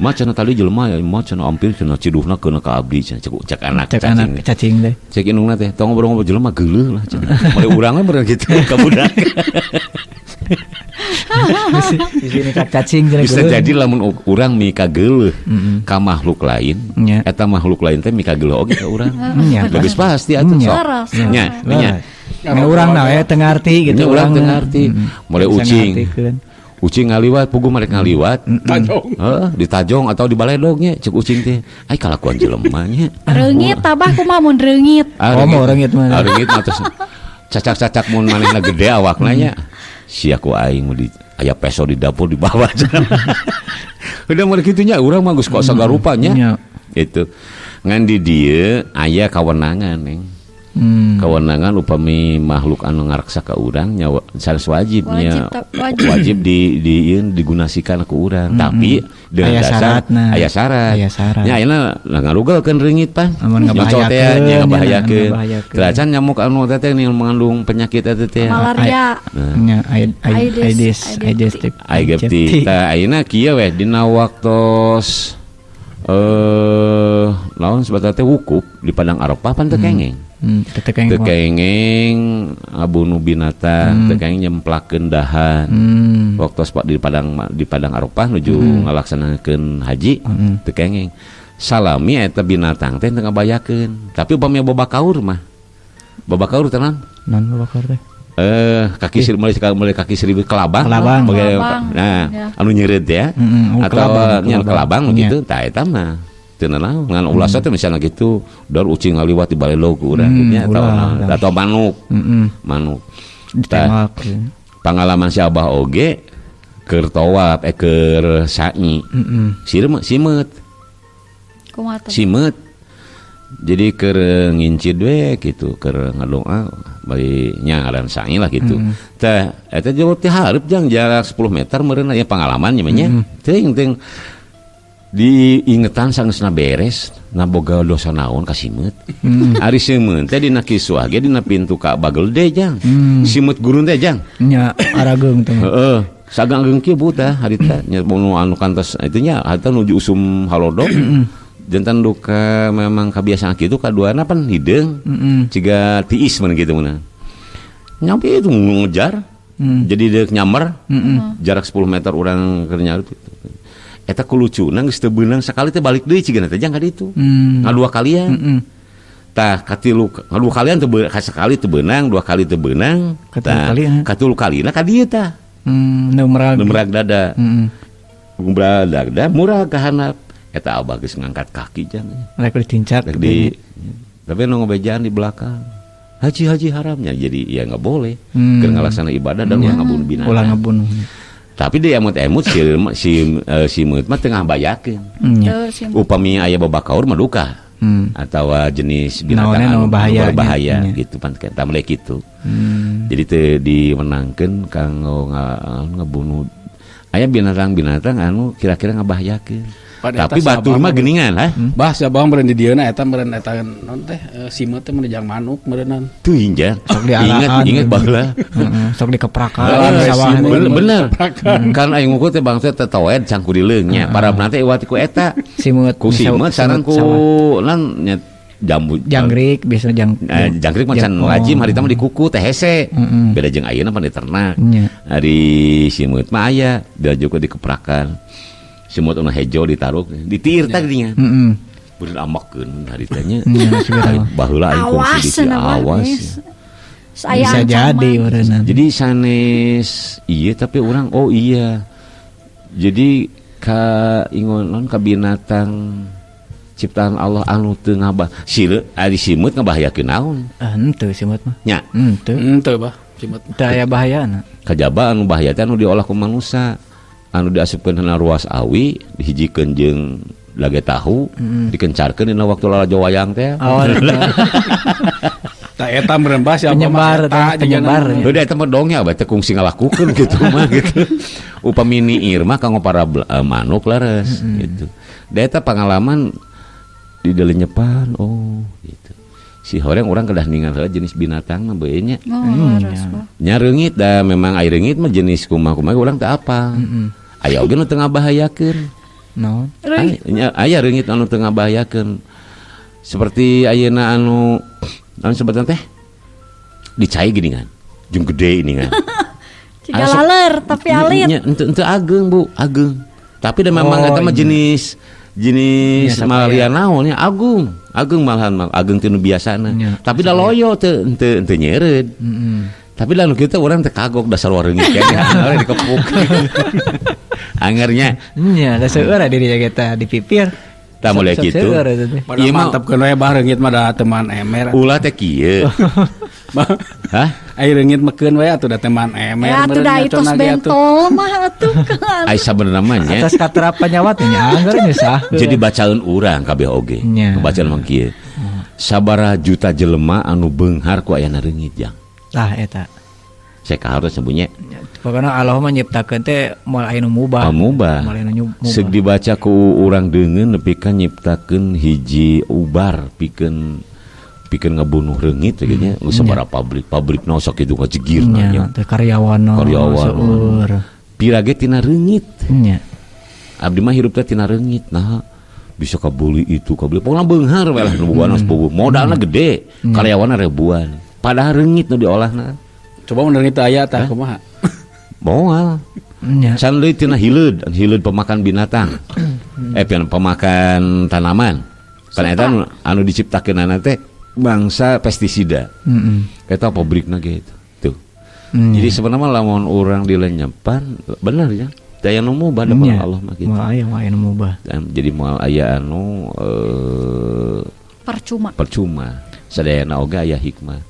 Ma cenah tadi jelema ya, ma cenah ampir cenah ciduhna keuna ka abdi cenah cek anak
Cek anak cacing teh.
Cek indungna teh, tong ngobrol-ngobrol jelema geuleuh lah cenah. Mari urang we meureun kitu ka budak.
Di sini kak cacing cenah
Bisa
geuleuh.
jadi lamun urang mika geuleuh ka makhluk lain, eta makhluk lain teh mika geuleuh oge ka urang.
Nya.
Geus pasti atuh sok.
Leres.
Nya, nya.
Nya urang na we teu ngarti gitu
Nya urang teu ngarti. Mulai
Bisa
ucing.
ngartikeun.
Ucing ngaliwat, puguh mereka ngaliwat.
Tajong.
Heeh, ditajong atau dibaledog nya cek ucing teh. Ai kalakuan jelema nya.
Reungit tabah kumaha mun reungit.
Ah,
Oh, mau reungit mah.
Ah, reungit mah terus cacak-cacak mun manehna gede awakna nya. Sia ku aing mun di aya peso di dapur dibawa. Udah mun kitu nya urang mah geus kok sagarupa nya.
Nya.
Itu. Ngan di dieu aya kawenangan neng. Kewenangan upami makhluk anu ngaraksa ka urang nya sanes wajib nya.
Wajib, wajib.
Wajib di ieu digunasikan ku urang. Tapi dengan
Aya
dasar
syaratna.
aya syarat.
Aya syarat.
Nya ayeuna ngarugelkeun reungit pan.
Amun
Nyocot teh,
ngabahayakeun,
nya
nya,
ngabahayakeun.
ngabahayakeun.
Telacan nyamuk anu teh teh yang mengandung penyakit eta teh.
Malaria.
Nya
Aedes
Aedes Aedes
Aegypti. Tah ayeuna kieu weh dina waktos lawan sebetulnya teh wukuf di Padang Arafah pan teu kenging.
Teu kenging.
Teu kenging ngabunuh binatang, teu kenging nyemplakeun dahan. Waktu pak di Padang Arafah nuju ngalaksanakeun haji, teu kenging. Salami eta binatang teh teu ngabayakeun. Tapi upami babakaur mah. Babakaur teh naon?
Naon babakaur teh?
Kaki seribu, mulai kaki seribu kelabang.
Kelabang.
Bagai,
Kelabang.
nah,
Ya.
anu nyeureut ya.
Oh,
Atau
kelabang,
nyan
kelabang.
kelabang
Iya.
gitu, tah eta mah. Teu nanaon. Ngan ulah teh misalnya gitu, dar ucing ngaliwat di balelo ku urang nya, atau
Ulah,
naon,
ulah.
atau manuk. Manuk.
Ditembak.
Pengalaman si Abah oge keur tawaf keur sa'i. Simeut.
Kumaha teh?
Simeut. Jadi keur ngincid we gitu, keur ngadoa bari nya ngaran sa'i lah gitu. Tah eta jauh ti hareup jang jarak 10 meter meureun aya pengalaman nya nya. Teuing teuing diingetan sangeusna beres na boga dosa naon ka simeut. Ari simeut teh dina kiswah ge dina pintu Ka'bah gede jang. Simeut gurun teh jang.
Nya arageung teh.
Heeh. Sagang-ageung kieu bu tah harita nya nu anu kantos itu nya harita nuju usum halodo. Jantan duka memang kebiasaan kitu kaduana pan hideung. Ciga tiis mun kitu mun. Nyampe itu ngejar. Jadi deuk nyamber. Jarak 10 meter urang keur nyarut gitu. Eta kulucuna geus teu beunang sakali teh balik deui cigana teh jang ka ditu. Ngadua kalian. Tah katilu ngadua kalian teu sakali teu beunang, dua kali teu beunang.
Katilu kali.
Katilu kalina ka dieu tah.
Nu
merag dada. Merag dada murag ka handap. Eta abah geus ngangkat kaki jang.
Rek ditincak.
Rek di tapi nu ngobejaan di belakang. Haji-haji haramnya jadi ya enggak boleh. Keur ngalaksana ibadah dan ulah ngabunuh binatang.
Ulah ngabunuh.
Tapi dia emut-emut si meut mah tengah bayakeun. Upami aya babakaur mah duka. Atawa jenis binatang anu berbahaya gitu pan eta mulai kitu. Jadi teu dimenangkeun kanggo ngabunuh aya binatang-binatang anu kira-kira ngabahayakeun. Tapi batur mah geuningan ha.
Bah si abah meureun di dieu na eta meureun eta naon teh simeut teh meureun jang manuk meureunnan.
Teuing jang. Ingat baheula.
Sok dikeprakan sawah.
Bener. Kan aing ngukur teh bangsa teh toed cangkurileung nya. Parabna teh iwat ku eta.
Simeut.
Ku simeut sareng ku lan nya jambu
jangkrik biasanya
jangkrik mah can wajib harita mah dikuku teh hese. Beda jeung ayeuna mah diternak. Ari simeut mah aya da juga dikeprakan. Semut anu hejo ditaruh ditiir tah geuningan. Beureun amakeun harita nya. Baheula aing kungsi di awas.
Bisa jadi meureunna.
Jadi sanes iya tapi urang oh iya. Jadi ka ingon non ka binatang ciptaan Allah anu teu ngabah. Sireut ari simeut ngabahayakeun naon?
Henteu simeut mah.
Nya.
Henteu.
Henteu bah simeut.
Teu aya bahayana.
Kajaba anu bahaya teh anu diolah ku manusa. Anu diasupkeun dina ruas awi dihijikeun jeung lage tahu dikencarkeun dina waktu lalajo wayang teh.
Oh.
Tah eta meureun bah si abah mah eta
penyebar.
Heuh eta mah dongnya abah teh kungsi ngalakukeun kitu mah gitu. Upami niir mah kanggo para manuk leres gitu. Da eta pengalaman di delenyepan oh gitu. Si horeng urang kedah ningal heula jenis binatang mah beuh nya. Nya reungit da memang ai reungit mah jenis kumaha-kumaha urang teu apal. Aya oge nu teu ngabahayakeun.
Naon?
Aya reungit anu teu ngabahayakeun. Seperti ayeuna anu naon sebutan teh? Dicai geuningan. Jeung gede ini kan.
Ciga laler tapi alit.
Nya henteu ageung Bu, ageung. Tapi da memang eta mah jenis malaria naon nya agung. Ageung malahan ageung teu nu biasana. Tapi da loyo teu teu nyereud. Tapi da nu kitu urang teh kagok dasar wareungit keneh anggar dikepuk. Angarnya.
Nya da seueur diri kita di pipir.
Tah mulai kitu.
Ieu mah mantepkeun we bah reungit mah da teman emer.
Ulah teh kieu. Hah?
Ai reungit mekeun we atuh da teman emer.
Ya atuh da itos bentol mah atuh kan.
Ai sabenerna mah nya.
Atas katerapan nyawa teh nya anggar nyusah.
Jadi bacaan urang kabeh oge. Bacaan mah kieu. Sabaraha juta jelema anu beunghar ku ayana reungit jang.
Tah eta.
Saya harus sebutnya.
Pokoknya Allah mah nyiptakeun teh moal aya nu mubah.
Mubah. Seug dibaca ku urang deungeun nepi ka nyiptakeun hiji ubar pikeun ngabunuh reungit teh nya. Geus sabaraha pabrik-pabrikna sok kitu ngajegirna nya.
Teh karyawanna seueur.
Pira ge tina reungit.
Nya.
Abdi mah hirup teh tina reungit. Nah, bisa kabeli itu kabeli. Pokona beunghar we lah nu bogohna sepuguh. Modalna gede, karyawanna ribuan. Padahal reungit nu diolahna.
Coba mun reungit aya tah kumaha?
Moal. Can deui tina hileud pemakan binatang. Pemakan tanaman. Kan eta anu diciptakeunana teh bangsa pestisida. Eta pabrikna ge tuh. Jadi sebenarnya lamun urang dilenyepan bener ya. Daya nu mubah da Allah mah kitu.
Moal aya nu mubah.
Jadi moal aya anu
percuma.
Percuma. Sadayana oge aya hikmah.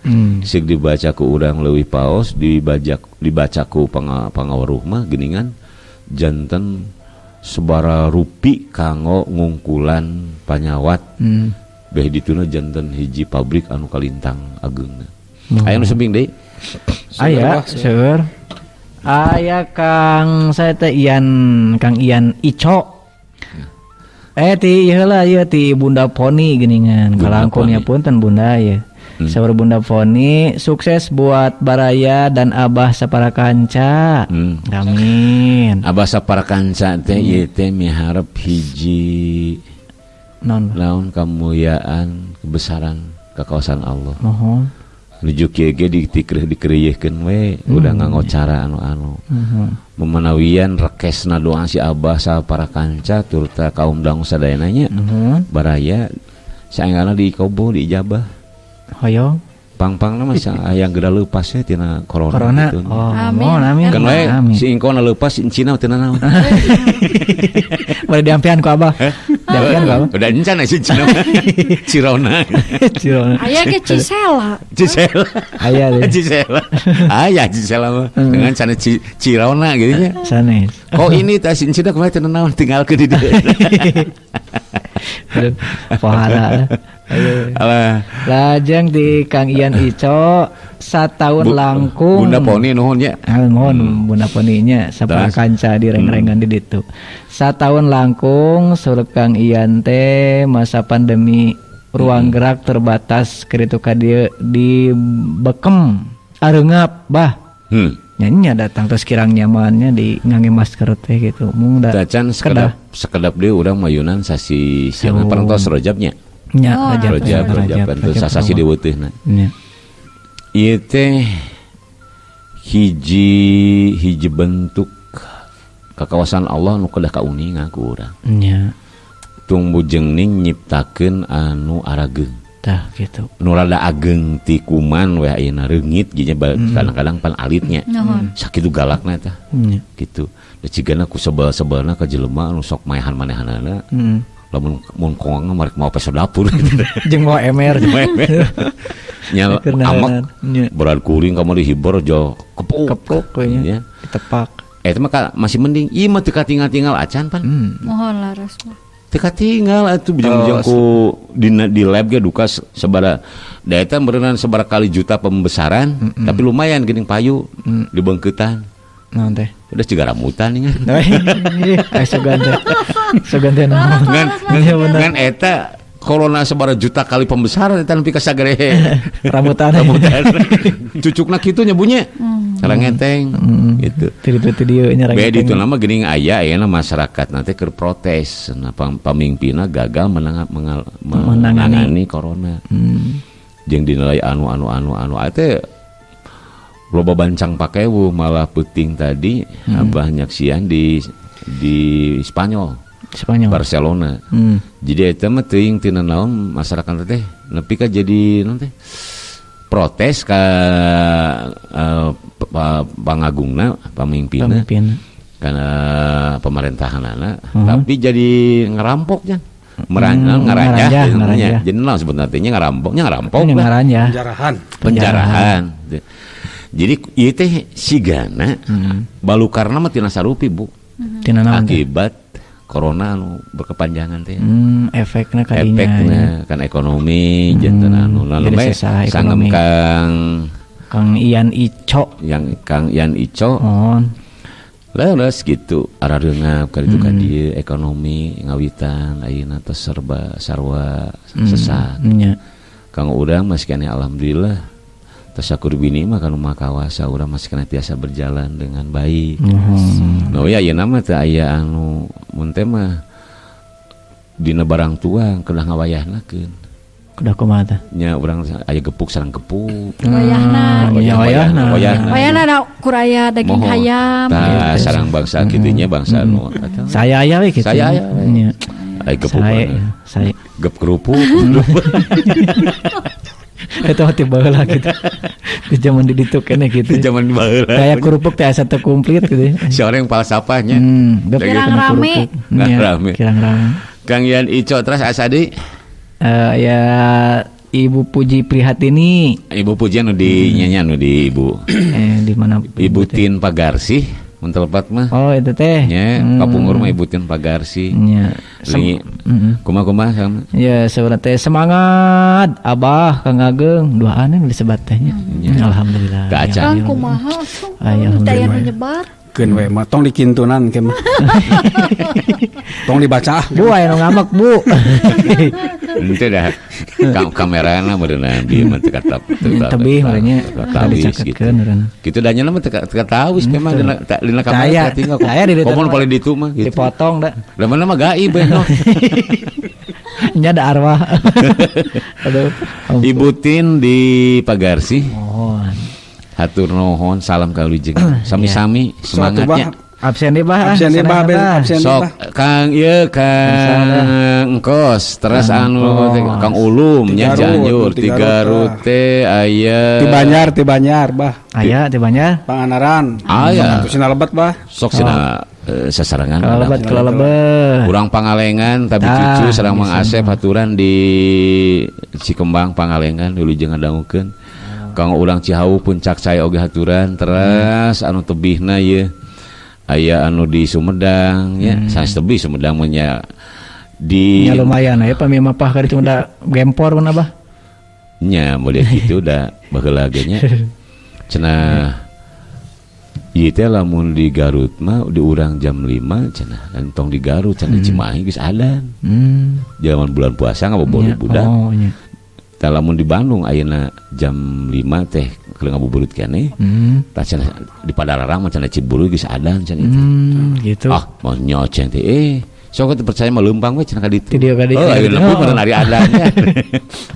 Sing dibaca ku urang leuwih paos, dibaca ku pangaweruh mah geuningan janten sabara rupi kanggo ngungkulan panyawat. Beh dituna janten hiji pabrik anu kalintang ageungna. Aya nu semping deui?
Aya, seueur. Aya Kang saya teh Ian, Kang Ian Ico. Ti ieu heula ieu ti Bunda Poni geuningan. Kalangkungnya punten Bunda ya. Saur Bunda Poni, sukses buat Baraya dan Abah Saparakanca. Amin.
Abah Saparakanca teh ieu teh miharep hiji
naon?
Naon kemuliaan, kebesaran kekuasaan Allah.
Mohon.
Nuju kieu ge ditikreuh dikereuyeurkeun we, udah nganggo cara anu-anu. Memanawian rekesna doa si Abah Saparakanca turta kaum dangu sadayana nya. Baraya saenggalna dikobo diijabah.
Hoyong.
Pang-pangna mah hayang geura leupas we tina corona,
corona.
Gitu.
Oh,
amin.
Mohon, amin.
Kan we
amin.
Si ingkona leupas encina tina naon.
Bade diampian ku Abah. Diampian ku Abah.
Udah encan si Cina. Cirona.
Cirona.
Aya ge Cisela.
Cisela.
Aya deh.
Cisela. Aya Cisela mah. Dengan sana Cirona gitu nya.
Sanes.
Kok ini teh si Cina kumaha cenah naon tinggal ke di dieu.
Pohara.
Alah.
Lajeng di Kang Ian Ico satahun langkung.
Bunda Poni nuhun nya.
Ah, mohon Bunda Poni nya saparakanca di reng-rengan di ditu. Satahun langkung saur Kang Ian teh masa pandemi ruang gerak terbatas kitu ka dieu di bekem areungap bah. Nya datang terus kirang nyamannya di ngangge masker teh gitu. Mung da
Dacan sekedap deui urang mayunan sasi siang parantos rojabnya.
Nya,
oh,
rajab,
rajab,
rajab,
rajab, sasasi diweuteuna.
Nya.
Ieu teh hiji bentuk kakawasan Allah nu kedah kauninga ku urang.
Nya.
Tung bujengning nyiptakeun anu arageung.
Tah gitu.
Nu rada ageung ti kuman we ayeuna reungit ge nya kadang-kadang pan alitnya. Sakitu galakna tah. Gitu. Da cigana ku sebel-sebelna ka jelema anu sok maehan-manehanana. Lamun mun kongong marek mau peso dapur gitu.
Jeung mau emer.
Nya amek berat kuring kamu dihibur jo kepuk.
Kepuk we nya. Ditepak.
Eta mah masih mending ieu mah teu katingal-tingal acan pan.
Mohon laras mah.
Teu katingal atuh bujang-bujang ku di lab ge duka sabara da eta meureunan sabara kali juta pembesaran tapi lumayan geuning payu dibeungkeutan.
Naon teh?
Udah ciga rambutan nih.
Sogan teh. Sogan teh naon?
Ngan eta corona sabara juta kali pembesaran eta nepi ka sagere
rambutan.
Rambutan. Cucukna kitu nya bunyi. Rengeteng gitu.
Tilu dieu nya
rengeteng. Beda itu nama geuning aya ayeuna masyarakat nanti keur protes nah pamimpinna gagal menangani corona. Jeung dinilai anu teh loba bancang pakewu malah peuting tadi abah nyaksian di Spanyol. Barcelona. Jadi eta mah teuing tina naon masyarakat teh nepi ka jadi naon teh protes ka pangagungna pamimpinna kana pemerintahanana tapi jadi ngerampok nya. Ngarajah jadi naon sebutna teh nya ngarampoknya ngarampok lah. Penjarahan. Jadi ieu teh sigana balukarna mah tina sarupi Bu.
Tina naon?
Akibat corona anu berkepanjangan teh.
Efekna kadinya.
Efekna kan ekonomi janten anu lalu bae sangem Kang
Ian Ico.
Yang Kang Ian Ico. Leres gitu arareungap ka ditu ka dieu ekonomi ngawitan ayeuna teh serba sarua sesak. Kang urang masih keneh alhamdulillah tasakur bini mah kanu mah kawasa urang masih keneh tiasa berjalan dengan baik. Nah ya ayeuna mah teu aya anu mun teh mah dina barang tuang kedah ngawayahnakeun.
Kedah kumaha teh?
Nya urang aya gepuk sareng gepuk.
Wayahna.
Wayahna.
Wayahna da kuraya daging hayam.
Tah sareng bangsa kitu nya bangsa anu
saya aya we kitu.
Saya aya. Aya gepuk.
Saya
gep kerupuk.
Eta mah ti baheula gitu. Di zaman di ditu keneh gitu.
Di zaman baheula.
Kayak kerupuk teh asa teu komplit gitu.
Si orang falsafahnya.
Kirang rame.
Kirang rame. Kang Ian Ico terus Asadi.
Ya Ibu Puji Prihatini.
Ibu Puji anu di nya anu di Ibu.
Di mana?
Ibu Tin Pagarsih mun telepat mah.
Oh, itu teh.
Nya, kapungkur mah Ibu Tin Pagarsih.
Nya.
Kumaha sama?
Ya, sebenarnya teh semangat Abah Kang Ageng duaan nu disebat teh nya. Alhamdulillah.
Kang
kumaha atuh? Alhamdulillah nu nyebar.
Keun we mah tong dikintunan ke mah. Tong dibaca ah.
Bu aya nu ngamek, Bu.
Henteu dah. Kamerana meureunna bieu mah teu katap.
Tebih meureunnya dicaketkeun meureunna.
Kitu da nya mah teu katawis memang dina kamera tinggal. Komo paling ditu mah gitu.
Dipotong da.
Da mana mah gaib we no.
Nya da arwah. Aduh.
Ibu Tin di Pagarsih. Mohon. Hatur nuhun, salam kalujeng. Sami-sami semangatnya.
Absen deh bah.
Absen deh bah.
Sok Kang ieu Kang Engkos, teras anu Kang Ulum nya Cianjur, ti Garut teh aya.
Ti Banjar bah.
Aya ti Banjar.
Panganaran.
Aya.
Sok sina lebat bah.
Sok sina sasarangan.
Kalebet.
Urang Pangalengan tapi cucu sareng Mang Asep haturan di Cikembang Pangalengan wilujeng ngadangukeun. Kang urang Cihawu Puncak Cai oge haturan teras anu tebihna ieu aya anu di Sumedang nya sanes tebih Sumedang mah nya di
nya lumayan aya pami mapah ka ditu da gempor mun abah
nya model kitu da baheula ge nya cenah ieu teh lamun di Garut mah di urang jam 5 cenah entong di Garut cenah Cimahi geus adan. Zaman bulan puasa ngabuburit budak.
Oh nya.
Lamun di Bandung ayeuna jam 5 teh keur ngabuburit keneh. Tah cenah di Padalarang mah cenah Ciburu geus adan cenah itu.
Gitu.
Ah, mah nyoceng teh sok teu percaya mah leumpang we cenah ka ditu.
Ti dieu ka ditu.
Oh, ayeuna meureun ari adan nya.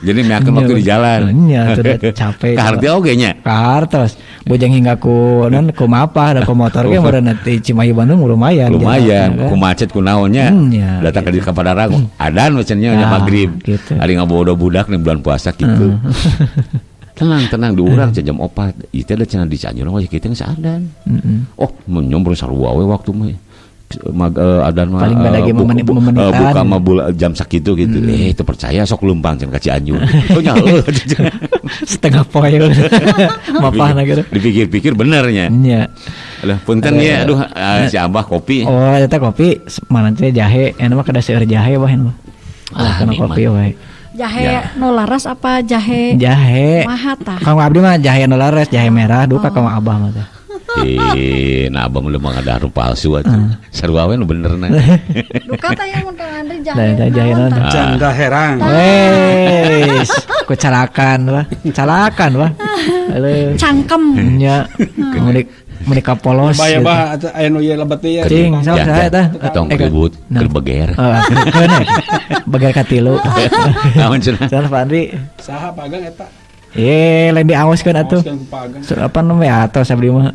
Jadi meakeun waktu di jalan.
Nya atuh capek.
Kaharti oge nya.
Kahartos. Bojeng hingga ku non ku mapah da ku motor ge meureun ti Cimahi Bandung lumayan.
Lumayan, ku macet ku naon nya. Datang ka dieu ka Padalarang adan we cenah nya magrib. Ari ngabodo budak nih bulan puasa kitu. Tenang di urang jam 4. Ieu teh da cenah di Cianjur mah kitu geus adan. Oh, mun sarua we waktu mah. Adan mah
paling beda ge memenitan
buka mah jam sakitu gitu. Teu percaya sok leumpang cenah ka Cianjur. Oh nya heuh.
Setengah poe. Mapahna gitu.
Dipikir-pikir bener nya.
Nya.
Aduh punten nya aduh si Abah kopi.
Oh eta kopi mana teh jahe, anu mah kada seueur jahe bah anu.
Ah,
kopi wae.
Jahe nu laras apa jahe?
Jahe.
Maha tah.
Kang abdi mah jahe nu laras, jahe merah duka kang Abah mah teh.
Nah abah mah ngadahar palsu atuh. Sarua we nu bener na.
Duka tah yang mun Kang Andri jahe.
Jahe naon?
Janda herang.
Wes, ku calakan wah. Calakan wah.
Cangkem.
Nya. Meuni ka polos.
Bah ya bah aya nu ieu lebet ieu.
Cing, sok saha eta?
Tong ribut keur beger.
Heeh, beger katilu.
Naon cenah?
Saha Pak Andri?
Saha Pak Ageng eta?
Lain diawaskeun atuh. Apa namanya atos abdi mah.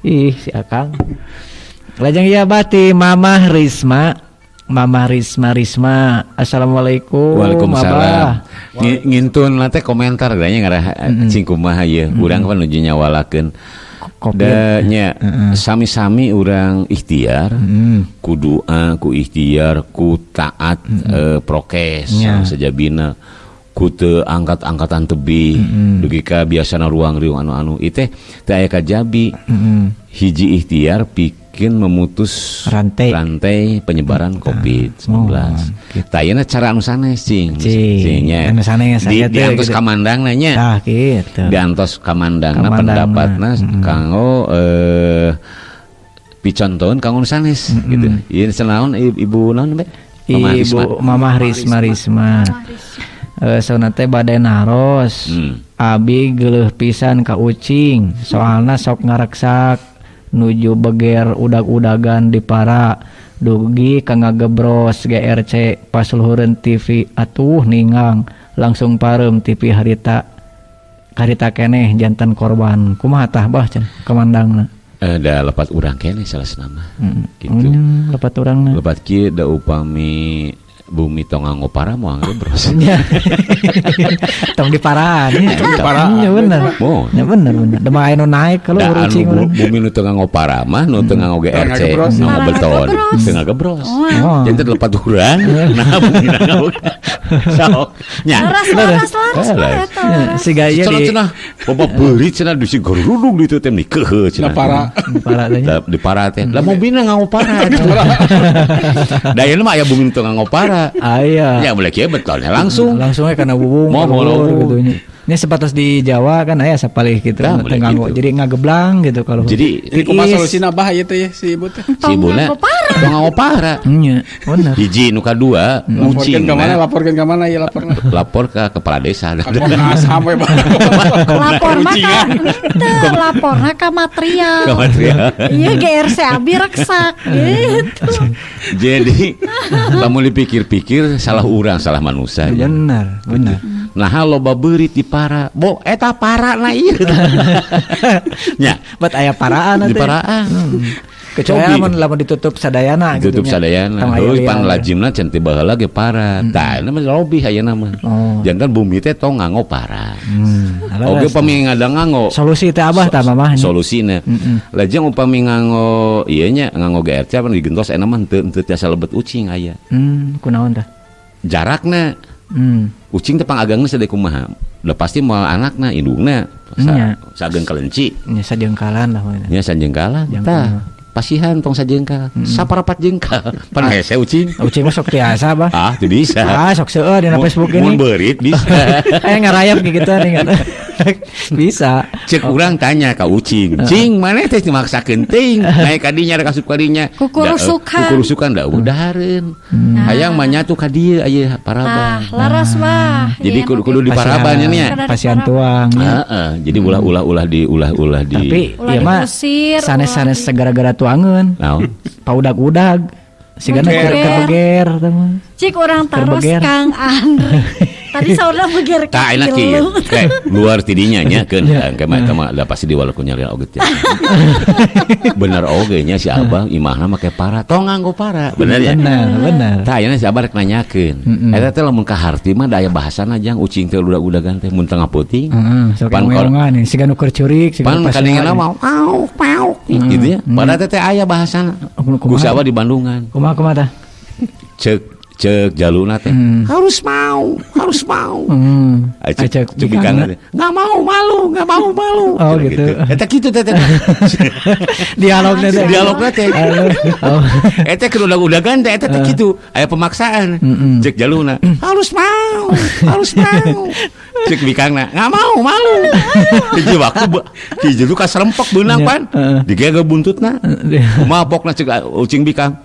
Ih, si Akang. Lajeng ieu bati Mamah Risma. Mamah Risma. Assalamualaikum.
Waalaikumsalam. Ngintun lah teh komentar ganya ngarah cing kumaha ieu. Urang kan nuju nyawalakeun. Da nya sami-sami urang ikhtiar, ku doa, ku ikhtiar, ku taat prokes sajabina. Ku teu angkat-angkatan tebih dugi ka biasana ruang riung anu-anu ieu teh teu aya kajabi. Hiji ikhtiar pikeun memutus rantai penyebaran COVID-19.
Gitu.
Tah ayeuna cara anu sanes cing. Cing nya.
Anu sanes
di diantos kamandangna nya.
Tah kitu.
Diantos kamandangna pendapatna kanggo picontoeun kanggo nu sanes gitu. Ieu naon Ibu naon be?
Ibu Mamah Risma. Sauna teh bade naros. Abi geuleuh pisan ka ucing, soalna sok ngareksak nuju beger udag-udagan di para dugi ka ngagebros GRC pas luhureun TV atuh ningang langsung pareum TV harita karita keneh jantan korban. Kumaha tah bah cenah kamandangna?
Da lepat urang keneh salah senama. Gitu.
Lepat urangna.
Lepat kieu da upami Bumi tong nganggo para moal ngagebros.
Tong diparaan.
Diparaan.
Ya bener. Ya bener bener. Dema aya nu naik kalau ucing.
Bumi nu teu nganggo para mah nu teu nganggo GRC, nganggo beton, teu ngagebros. Jadi teu lepat urang, nah bumi nganggo. Sok. Nya.
Laras.
Siga ieu di
cenah. Bapak beurit cenah di si gerudung ditu teh dikehe cenah.
Para.
Di para teh. Lah bumi nganggo para. Da ieu mah aya bumi teu nganggo para.
Aya.
Ya boleh kieu betonnya langsung.
Langsungnya karena bubung gitu nya. Ini sepatos di Jawa kan aya sapalih gitu,
nah,
nganggo. Gitu. Jadi ngageblang gitu kalau.
Jadi
kumaha solusina bah ieu teh si ibu teh.
Si ibuna tong nganggo para.
Nya, bener.
Hiji nu kadua, ucing.
Laporkeun ka mana? Laporkeun ka mana ieu laporna?
Lapor ke kepala desa.
Sampai
lapor mah ka teu laporna ka material.
Ka material.
Ieu GRC abi reksak gitu.
Jadi lamun dipikir-pikir salah urang, salah manusia.
Bener, bener.
Nah loba beurit di para, bo eta para na ieu. Nya,
bet aya paraan
di paraan.
Kecuali lamun ditutup sadayana gitu.
Ditutup sadayana. Heuh pan lajimna can ti baheula ge para. Tah eta mah lobih ayeuna mah. Janten bumi teh tong nganggo para. Oge upami ngadang nganggo.
Solusi teh abah tah mamah.
Solusina. Lajeng upami nganggo ieu nya nganggo GRC pan digentos eta mah henteu tiasa lebet ucing aya.
Kunaon tah?
Jarakna. Ucing teh pangagangna sadaya kumaha? Udah pasti moal anakna, indungna, sageung kelenci.
Nya sajengkalan lah.
Nya sajengkalan. Tah, pasihan tong sajengkal. Saparapat jengkal. Pan hese ucing.
Ucing mah sok tiasa, Bah.
Ah, teu bisa.
Ah, sok seueur dina Facebook ini.
Mun beurit bisa.
Aya ngarayap kitu nih. Bisa.
Cek urang tanya ka ucing. Cing, maneh teh dimaksakeun teuing. Naik ka dinya rek asup ka dinya.
Kukurusukan.
Kukurusukan da udahareun. Hayang mah nyatu ka dieu aya paraban.
Tah, laras wah.
Jadi kudu di paraban nya.
Pasian tuang.
Heeh, jadi ulah-ulah di ulah-ulah di.
Tapi ieu mah sanes-sanes segara-gara tuangeun.
Naon?
Paudag-udag. Sigana keur beger teh mah.
Cik urang taros Kang Andri. Tadi saurna beger
ka. Tah enak kieu. Luar tidinya nya keun engke mah eta mah da pasti diwaleku nyarian oge teh. Bener oge nya si Abah imahna make para. Tong nganggo para. Bener ya?
Bener, bener.
Tah ayeuna si Abah rek nanyakeun. Eta teh lamun ka harti mah da aya bahasana jang ucing teh udag-udagan teh mun tengah peuting.
Heeh, sok ngomongan siga nu keur curik, siga
pan kadingeuna mah pau pau gitu ya. Padahal teh aya bahasana. Ku si Abah di Bandungan.
Kumaha kumaha tah?
Cek jaluna teh harus mau. Cek bikangna teh enggak mau malu, enggak mau malu.
Oh gitu.
Eta kitu teh.
Dialogna teh.
Dialogna teh. Eta keur udag-udagan teh eta teh kitu, aya pemaksaan. Cek jaluna harus mau, harus mau. Cek bikangna enggak mau malu. Hiji waktu hiji lu kaserempek beunang pan. Digege buntutna. Kumaha pokna cek ucing bikang.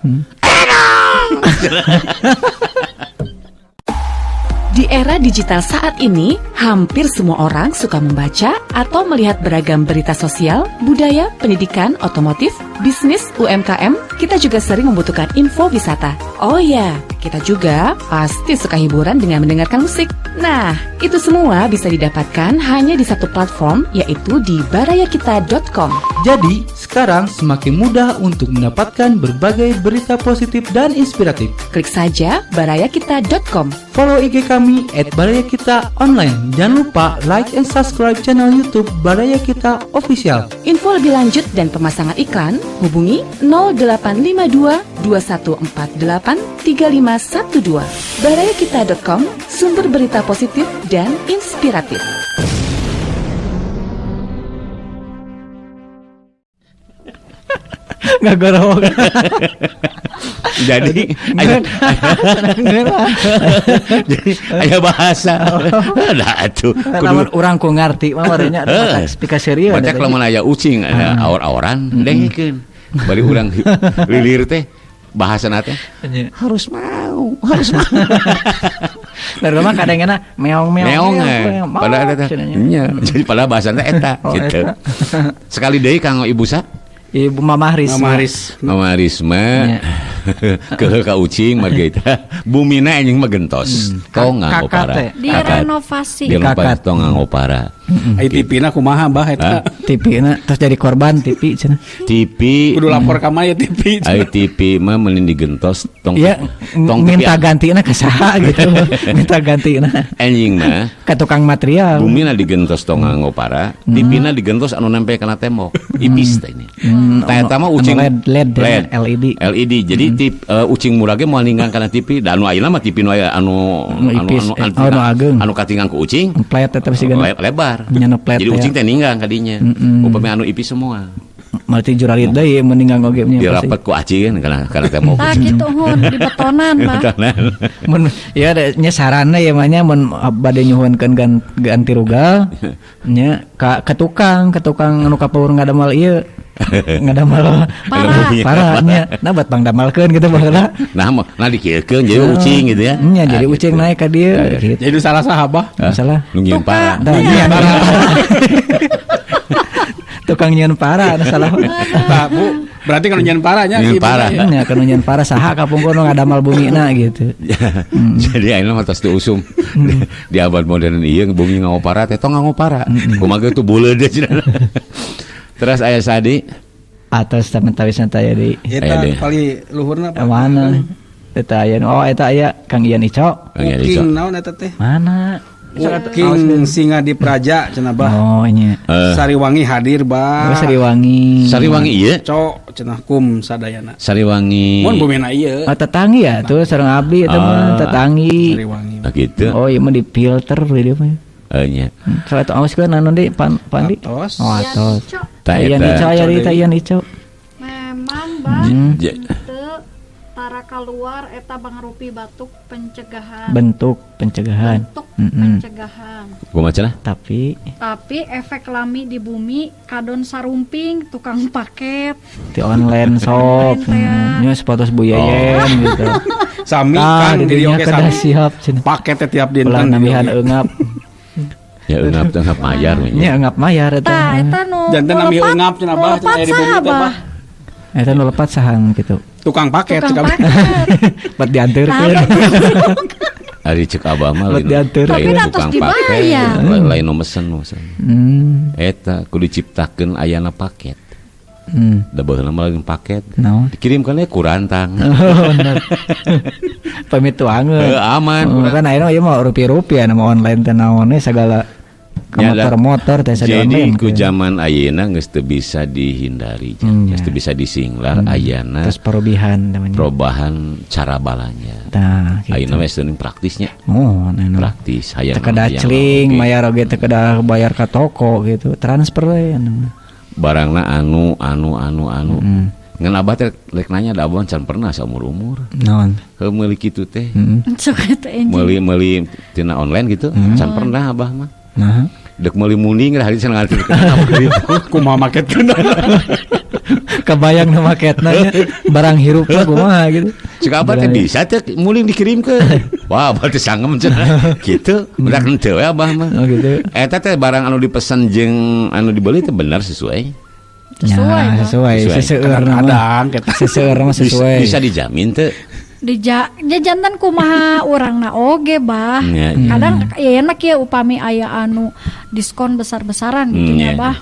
Di era digital saat ini, hampir semua orang suka membaca atau melihat beragam berita sosial, budaya, pendidikan, otomotif, bisnis, UMKM. Kita juga sering membutuhkan info wisata. Oh ya, kita juga pasti suka hiburan dengan mendengarkan musik. Nah, itu semua bisa didapatkan hanya di satu platform, yaitu di barayakita.com.
Jadi, sekarang semakin mudah untuk mendapatkan berbagai berita positif dan inspiratif.
Klik saja barayakita.com.
Follow IG kami @barayakitaonline. Jangan lupa like and subscribe channel YouTube Baraya Kita Official.
Info lebih lanjut dan pemasangan iklan, hubungi 0852 2148 3512. Barayakita.com, sumber berita positif dan inspiratif.
Nggak gorong.
Jadi jadi aya bahasa. Nah atuh
kudu urang ku ngarti mah warenya pika serius.
Baca lamun aya ucing aor-aoran dengekeun. Bari urang lilir teh bahasana teh harus mau, harus mau.
Baru mah kadang-kadang meong-meong.
Meong. Padahal eta nya. Jadi padahal bahasana eta gitu. Sekali deui Kang Ibu sa?
Ibu Mama Risma.
Mama Risma. Kehe ka ucing marga eta. Bumina anjing mah gentos. Tong nganggo para.
Direnovasi.
Direnovasi tong nganggo para.
Ai TV na kumaha, Bah, eta?
TV na terus jadi korban TV cenah.
TV.
Kudu lapor ka mana ya TV?
Ai TV mah mending digentos tong
Ya,
tong TV.
Minta gantina ke saha gitu. Minta gantina
Anjing mah
ke tukang material.
Bumi na digentos tong nganggo para, TV na digentos anu nempel kana tembok. Ipis teh ini. Tah eta mah
Anu
ucing
LED, LED, ya, LED.
LED. Jadi ucing murah ge moal ninggang kana TV. Da anu ayeuna mah TV nu aya anu
Nu
anu
ipis,
anu, anu,
oh, nu ageng.
Anu katinggang ku ucing.
Plet tetep sih.
Lebar.
Nya nu plet
Jadi
ya.
Ucing teh ninggang kadinya. Upami anu ipis semua.
Berarti juralit deui meninggal oge nya pasti.
Dirapet ku aci kan kana tembok.
Tah kitu hun di betonan, Bah.
Mun ya nya saranna ya mah nya, mun bade nyuhunkeun ganti rugal nya ka tukang anu kapawur ngadamal ieu, ngadamal
Para.
Para nya, nah buat pangdamalkeun gitu baheula.
Nah, mah nah dikieukeun jadi ucing gitu ya.
Nya jadi
Ah,
ucing
gitu.
naik ka dieu gitu.
Jadi salah saha, Bah?
Masalah.
Nu nyieun para.
Dah, nyieun para. Tukang nyieun para anu salah.
Tah, Bu, berarti kalau nyieun paranya
Nyieun
si ibu
para.
nya.
Nya kanu nyieun para saha kapungkur nu ngadamal bumina gitu.
Jadi ayeuna mah tos diusum di abad modern ieu, bumi nganggo para teh tong nganggo para. Kumaha tuh beuleud deh cenah. Terus aya sadi.
Atos samentawisna teh aya deui.
Eta
Aya deui.
paling luhurna apa?
Mana? Eta aya, oh, eta aya Kang Ian Ico.
Kang Ian Ico.
King naon eta teh?
Mana?
King Singa di Praja cenah, Bah.
Oh nya.
Sariwangi hadir, Bah.
Oh, Sariwangi.
Sariwangi ieu.
Cok cenah kum sadayana.
Sariwangi.
Mun bumina ieu.
Oh, tetangi ya tuh sareng abdi eta mah
Ah.
tetangi.
Sariwangi.
Nah, gitu.
Oh iya mah difilter di dia mah.
Eh, nya.
Soal itu awas kan anu di pan pandi.
Atos.
Oh, atos.
Tah
Ian
eta.
Ico aya di teh Ian Ico.
Memang, Bah, teu tara keluar eta bangrupi batuk pencegahan.
Bentuk pencegahan.
Bentuk pencegahan.
Kumaha cenah?
Tapi
Tapi efek lami di bumi kadon sarumping tukang paket.
Di online shop.
Online teh ya.
Nya sepatu Bu Yeyen gitu.
Sami
Tah,
kan
di
diri
dinya
oge
kedah
sami.
siap cenah.
Paket teh tiap dinten.
Ulah
Diri
nambihan
oge.
eungap.
Ya eungap teh eungap mayar we nya.
Nya eungap mayar eta.
Tah eta nu
Janten
nu
nami
lepat-
eungap cenah,
nu
Bah,
lepat
cenah aya di bumi
saha,
teh, Bah.
Bah?
Eta nu lepat saha gitu.
Tukang paket
Tukang
cek abah.
paket.
Buat diantarkeun.
Ari cek abah mah
Buat
lain
diantar.
lain
Tapi da tos
tukang paket,
dibayar.
lain nu mesen nu mesen. Eta kudu diciptakeun ayana paket. Da baheula mah lain paket.
Naon?
Dikirimkan ku rantang.
Oh, bener. Pamit tuangeun.
Heuh, aman.
Oh, kan ayeuna ieu mah rupiah-rupiah nama online teh naon we segala ke
Ya, da-
motor-motor teh di
Jadi
online.
ku zaman ayeuna geus teu bisa dihindari, geus teu bisa disinglar ayana
Terus perubahan namanya.
perubahan cara balanja.
Tah, gitu.
Ayeuna mah geus praktisnya.
Oh, nah, nah.
Praktis hayang
Teu kedah
hayang
celing,
oge.
mayar oge teu kedah bayar ka toko gitu. Transfer we anu.
Barangna anu anu anu anu. Ngan abah teh rek nanya, da abah can pernah saumur-umur.
Naon?
Heuh, meuli kitu teh.
Sok eta enjing.
Meuli meuli tina online gitu, can pernah abah mah.
Nah.
Dek meuli munding lah hari can ngarti kenapa gitu.
Kumaha maket kena.
Kebayang nu maketna nya, barang hirup mah kumaha gitu.
Cek abah teh bisa teh muling dikirim ke. Wah, abah teh sangem cenah. Gitu, udah henteu we abah mah.
Oh gitu.
Eta teh barang anu dipesan jeung anu dibeli teh benar sesuai.
Sesuai,
Ya,
Bang.
sesuai.
Sesuai.
Seseueur mah.
Kadang kita.
Seseueur mah
Bisa,
sesuai.
bisa dijamin teh.
Dija ja janten kumaha urangna oge, Bah.
Ya, ya.
Kadang ya mah kieu, upami aya anu diskon besar-besaran gitu
Hmm,
ya,
ya.
Bah.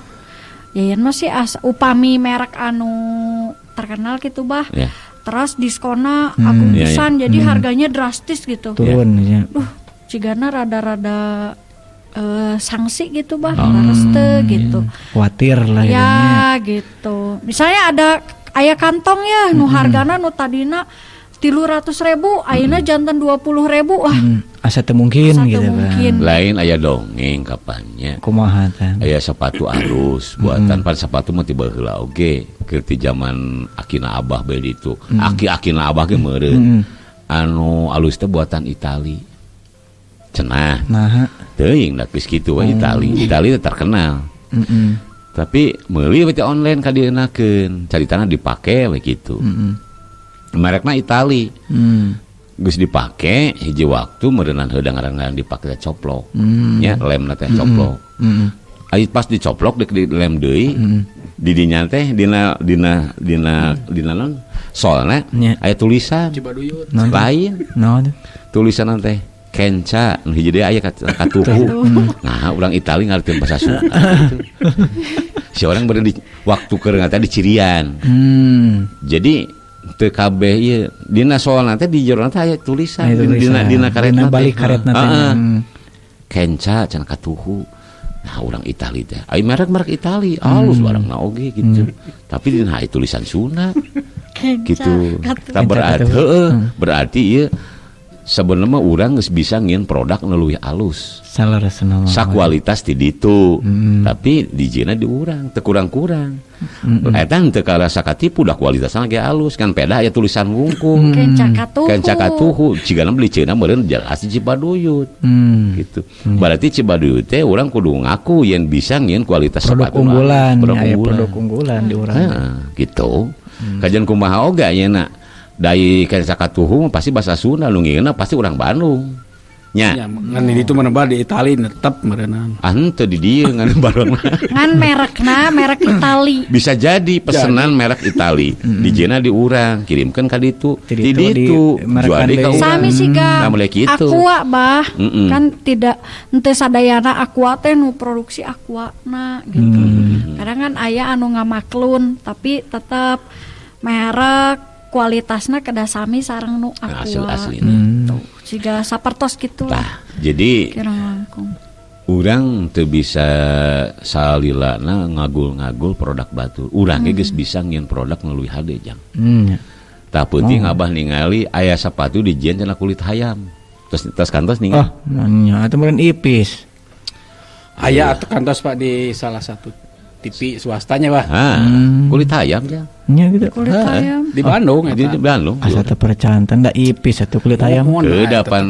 Yayan mah sih upami merek anu terkenal gitu, Bah. Terus diskonna agung pisan, jadi harganya drastis gitu.
Turun ya.
Duh, cigana rada-rada sangsi gitu, Bah, leres teu gitu.
Khawatir lah gitu nya.
Ya gitu. Misalnya ada aya kantong ya nu hargana nu tadina 300.000, ayeuna janten 20.000, wah.
Asa teu mungkin
Asa teu
gitu kan.
mungkin.
Lain aya dongeng kapannya.
Kumaha tah?
Aya sepatu alus buatan, pan sepatu mah ti baheula oge keur ti zaman akina abah bae ditu. Aki-akina abah ge meureun. Anu alus teh buatan Itali. Cenah.
Nah,
Teuing da geus kitu we Itali. Itali teh terkenal. Tapi meuli we teh online ka dieunakeun. Caritana dipake we kitu. Merekna Itali. Geus dipake hiji waktu meureunan heudang ngaran dipake teh coplok. Nya lemna teh coplok. Ai pas dicoplok dek di lem deui. Di dinya teh dina dina dina dina non solna
Nya.
aya tulisan.
Cibaduyut.
Naon?
Lain
Naon?
tulisan teh Kenca nu hiji deui aya katuhu. Nah, urang Itali ngartieun bahasa Sunda gitu. Si orang berada di waktu keur ngata di cirian. Jadi teu kabeh ieu dina soalna teh di jero teh aya tulisan.
Aya tulisan.
Dina karetna
Dina
teh.
Balik karetna teh.
Heeh. Kenca cenah katuhu. Nah, urang Itali teh. Ai merek-merek Itali alus barangna oge gitu. Tapi dina aya tulisan Sunda.
Kenca
Gitu.
katuhu.
Tah berarti
Kenca katuhu.
heeh, berarti ieu sebenarnya mah urang geus bisa ngieun produk nu leuwih alus.
Saleresna mah.
Sakualitas ti ditu. Tapi dijieunna di urang teu kurang-kurang. Eta teu karasa katipu da kualitasna ge alus kan peda aya tulisan wungkul.
Kenca katuhu.
Kenca katuhu cigana beli ceuna meureun jelas di Cibaduyut. Gitu. Berarti Cibaduyut teh urang kudu ngaku yen bisa ngieun kualitas
Produk
sepatu nu alus.
unggulan,
Produk
aya
unggulan.
Produk unggulan di urang.
Heeh, gitu. Kajian kumaha oge ayeuna dai kenca katuhu mah pasti bahasa Sunda nu ngieunna pasti urang Bandung. Nya.
Ya, ngan di ditu mah di Itali netep meureunna.
Ah henteu di dieu ngan barangna.
Ngan merekna merek Itali.
Bisa jadi pesenan merek Itali, dijieunna di urang, kirimkeun ka ditu.
Ti
Di
ditu, di
ditu,
merekan
jual deui ka
deui.
urang.
Sami siga
Nah, mulai kitu.
Aqua bah. Kan tidak henteu sadayana Aqua teh nu produksi Aqua na gitu. Kadang kan aya anu ngamaklun tapi tetep merek kualitasna kedah sami sareng nu
Nah,
Aqua.
hasil aslina.
Tuh, siga sapertos gitu lah.
Tah, jadi
Kirang langkung.
Urang teu bisa salilana ngagul-ngagul produk batur. Urang ge geus bisa ngieun produk nu leuwih hade jang. Tah peuting abah ningali aya sapatu dijieun cenah kulit hayam. Terus tos kantos ningali.
Oh, nya atuh meureun ipis.
Aya atuh kantos Pak di salah satu TV swastanya, Pak.
Ah, kulit hayam jang.
Nya gitu.
Kulit hayam.
Di Bandung
Di,
eta.
di Bandung.
Asa teu percanten da ipis atuh kulit hayam.
Mohon,
Ke
nah, eta
depan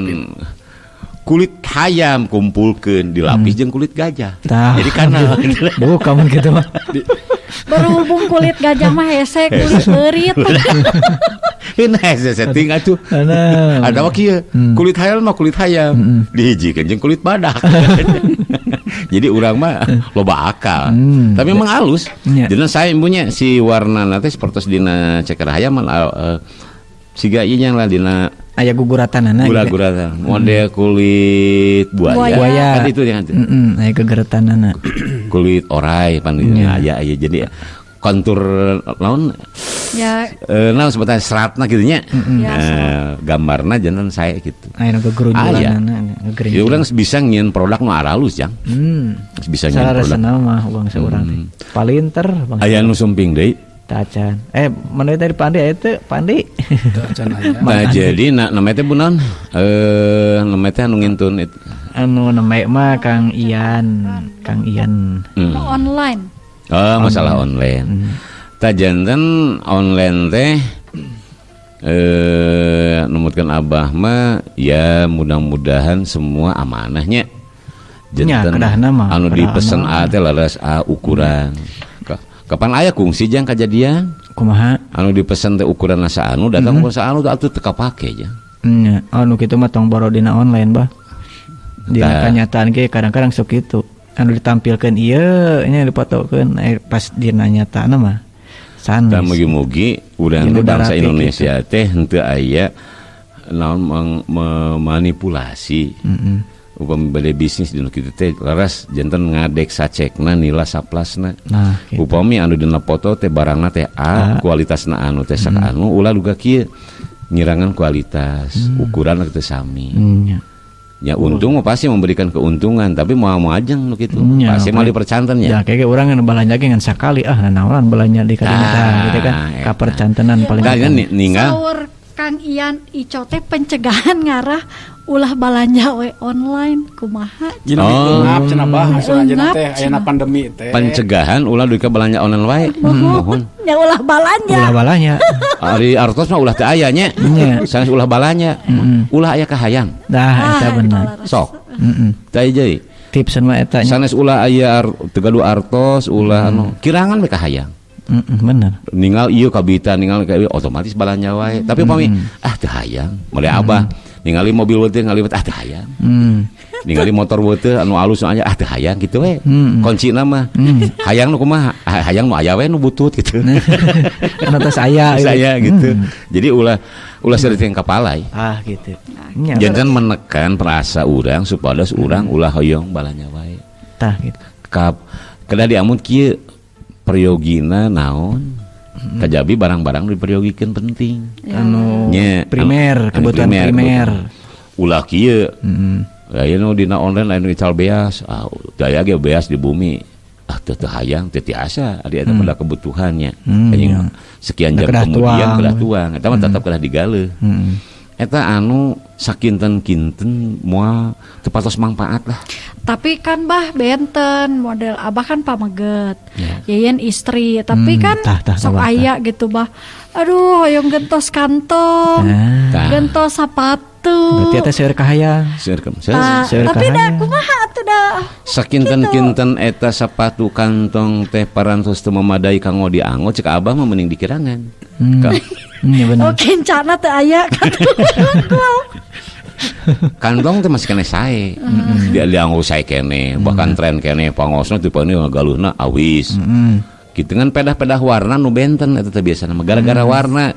kulit hayam kumpulkeun dilapis jeung kulit gajah.
Tah.
Jadi kana
Duh, kamu gitu mah.
Berhubung kulit gajah mah hese, kulit beurit.
Ini hese setting atuh.
Ana.
Ada mah kieu, kulit hayam mah kulit hayam, dihijikeun jeung kulit badak. Jadi urang mah loba akal. Tapi memang halus.
Nya.
Dina saya punya si warna teh seperti dina ceker hayam siga ieu nya lah dina
Aya guguratanana gitu.
gura-guratan model kulit buaya.
Buaya.
Buaya.
Kan itu yang
Heeh, aya gegeretanana.
Kulit orai pan aya aya jadi kontur naon
Ya,
naon sebutan seratna gitu nya.
Ya,
Gambarna janten saya gitu.
Aya nu gegerunjulanana,
Ya urang bisa ngieun produk nu aralus jang. Bisa ngieun produk.
Salah mah bangsa urang teh. Palinter bangsa.
Aya nu sumping deui.
Tacan. Mana tadi Pandi aya teu? Pandi.
Acan aya.
Nah, jadi na namanya teh bunaon? Namanya teh anu ngintun itu.
Anu namanya mah Kang Ian, Kang Ian.
Nu online.
Oh, masalah online. Tah janten online teh numutkeun abah mah ya mudah-mudahan semua amanahnya.
Nya,
Janten
kedahna mah,
anu
kedah
dipesen
mah.
A teh leres A ukuran. Kapan aya kungsi jang kajadian?
Kumaha?
Anu dipesen teh ukuran asa anu datang ukuran anu atuh teu kapake jang.
Nya, anu kitu mah tong boro dina online bah. Dina
Tah.
kenyataan ge kadang-kadang sok kitu. Anu ditampilkeun ieu nya dipotokeun pas dina nyatana mah sanes.
Dan mugi-mugi urang
Dina
teh bangsa
darate
Indonesia teh henteu aya naon memanipulasi. Upami bade bisnis dina kitu teh leres janten ngadek sacekna nila saplasna.
Nah, gitu.
Upami anu dina foto teh barangna teh A, kualitasna anu teh sak anu ulah duga kieu ngirangan kualitas, ukuran teh sami.
Nya.
Ya untung mah pasti memberikan keuntungan, tapi mau mau ajeng nu kitu.
Nya,
Pasti mau dipercanten
Ya
ya.
kayak urang nu balanja ge ngan sakali ah nanaonan balanja di kadinya
Ah,
tah gitu kan.
eta.
Kapercantenan paling.
Tah, nya ninggal
Saur Kang Ian Ico teh pencegahan ngarah ulah balanja we online kumaha?
Jina
Oh.
oh. Cenah bah maksudna ayeuna
Eungap,
teh ayeuna
cenah.
pandemi teh.
Pencegahan ulah duka belanja online wae. Mohon.
Ya ulah balanja.
Ulah balanya.
Ari artos mah ulah teu aya nya.
Nya.
Sanes ulah balanya. Ulah aya kahayang.
Dah eta
Ah,
bener.
eta
Sok.
Heeh.
Tah deui.
Tips mah eta nya.
Sanes ulah aya teu gaduh artos, ulah anu kirangan we kahayang.
Heeh, bener.
Ningal ieu kabita, ningal ka ieu, otomatis balanja wae. Tapi upami ah teu hayang, mulai abah Ningali mobil weuteung ngaliwet, ah, teu hayang. Ningali motor weuteung anu alus nu aya, ah, teu hayang gitu we. Kuncina mah hayang nu kumaha? Ah, hayang nu aya we nu butut gitu.
Anu tos aya gitu.
Saya gitu. Jadi ulah ulah seueur kapalai.
Ah, gitu. Nya.
Janten menekan perasa urang supados urang ulah hoyong balanja wae.
Tah gitu.
Kap kedah diamut kieu, peryogina naon? Kajabi barang-barang diperyogikeun penting.
Anu
Nya,
primer,
anu
kebutuhan primer.
Kebutuhan. Ulah kieu. Aya nu dina online aya nu ical beas, ah, daya ge beas di bumi. Ah, teu teu hayang, teu tiasa, ari eta pada kebutuhannya. Anjing, sekian jam
Kedah
kemudian
tuang.
Kedah tuang. Eta mah tetap kedah digaleuh. Eta anu sakinten-kinten moal teu patos mangpaat lah.
Tapi kan, Bah, benten model Abah kan pameget.
Ya.
Yeyen istri, tapi kan
tah, tah,
sok
tah, tah.
aya gitu, Bah. Aduh, hoyong gentos kantong,
Nah.
Tah.
gentos sepatu.
Berarti eta seueur kahayang.
Seueur
Tah,
seueur
tapi dah
kahayang.
kumaha atuh dah.
Sakinten-kinten eta sapatu kantong teh parantos teu memadai kanggo dianggo, cek Abah mah mending dikirangan.
Ya bener.
Oh, kencana teu aya
Kantong teh masih keneh sae. Dia dianggo sae keneh, bahkan tren keneh pangosna tipe ini ngagaluhna awis. Gitu kan, pedah-pedah warna nu benten eta teh biasana mah gara-gara warna.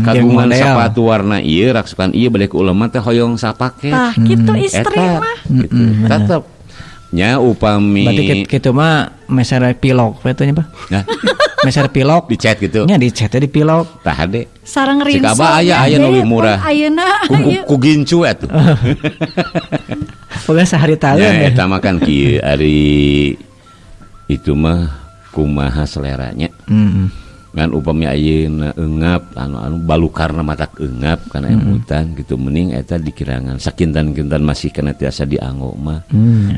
Kagungan
Jeung model.
sepatu warna ieu, raksukan ieu, bade ku ulama teh hoyong sapaket.
Tah, gitu istri
Eta
mah.
gitu. Tetep nya upami
Berarti kitu mah meser pilok we teh nya, Bah.
Nah,
Meser pilok.
Dicet gitu.
Nya dicet teh di pilok.
Tah hade.
Sareng
Cek
rinso.
Abah aya aya nu leuwih murah.
Ayeuna
Ku, ku,
ieu.
ku gincu atuh.
Pokoknya sehari
Ya,
tahun ya.
eta mah kan kieu, ari itu mah kumaha seleranya. Ngan upami ayeuna eungap anu anu balukarna matak eungap kana emutan gitu, mending eta dikirangan sakinten-kinten masih kena tiasa dianggo mah.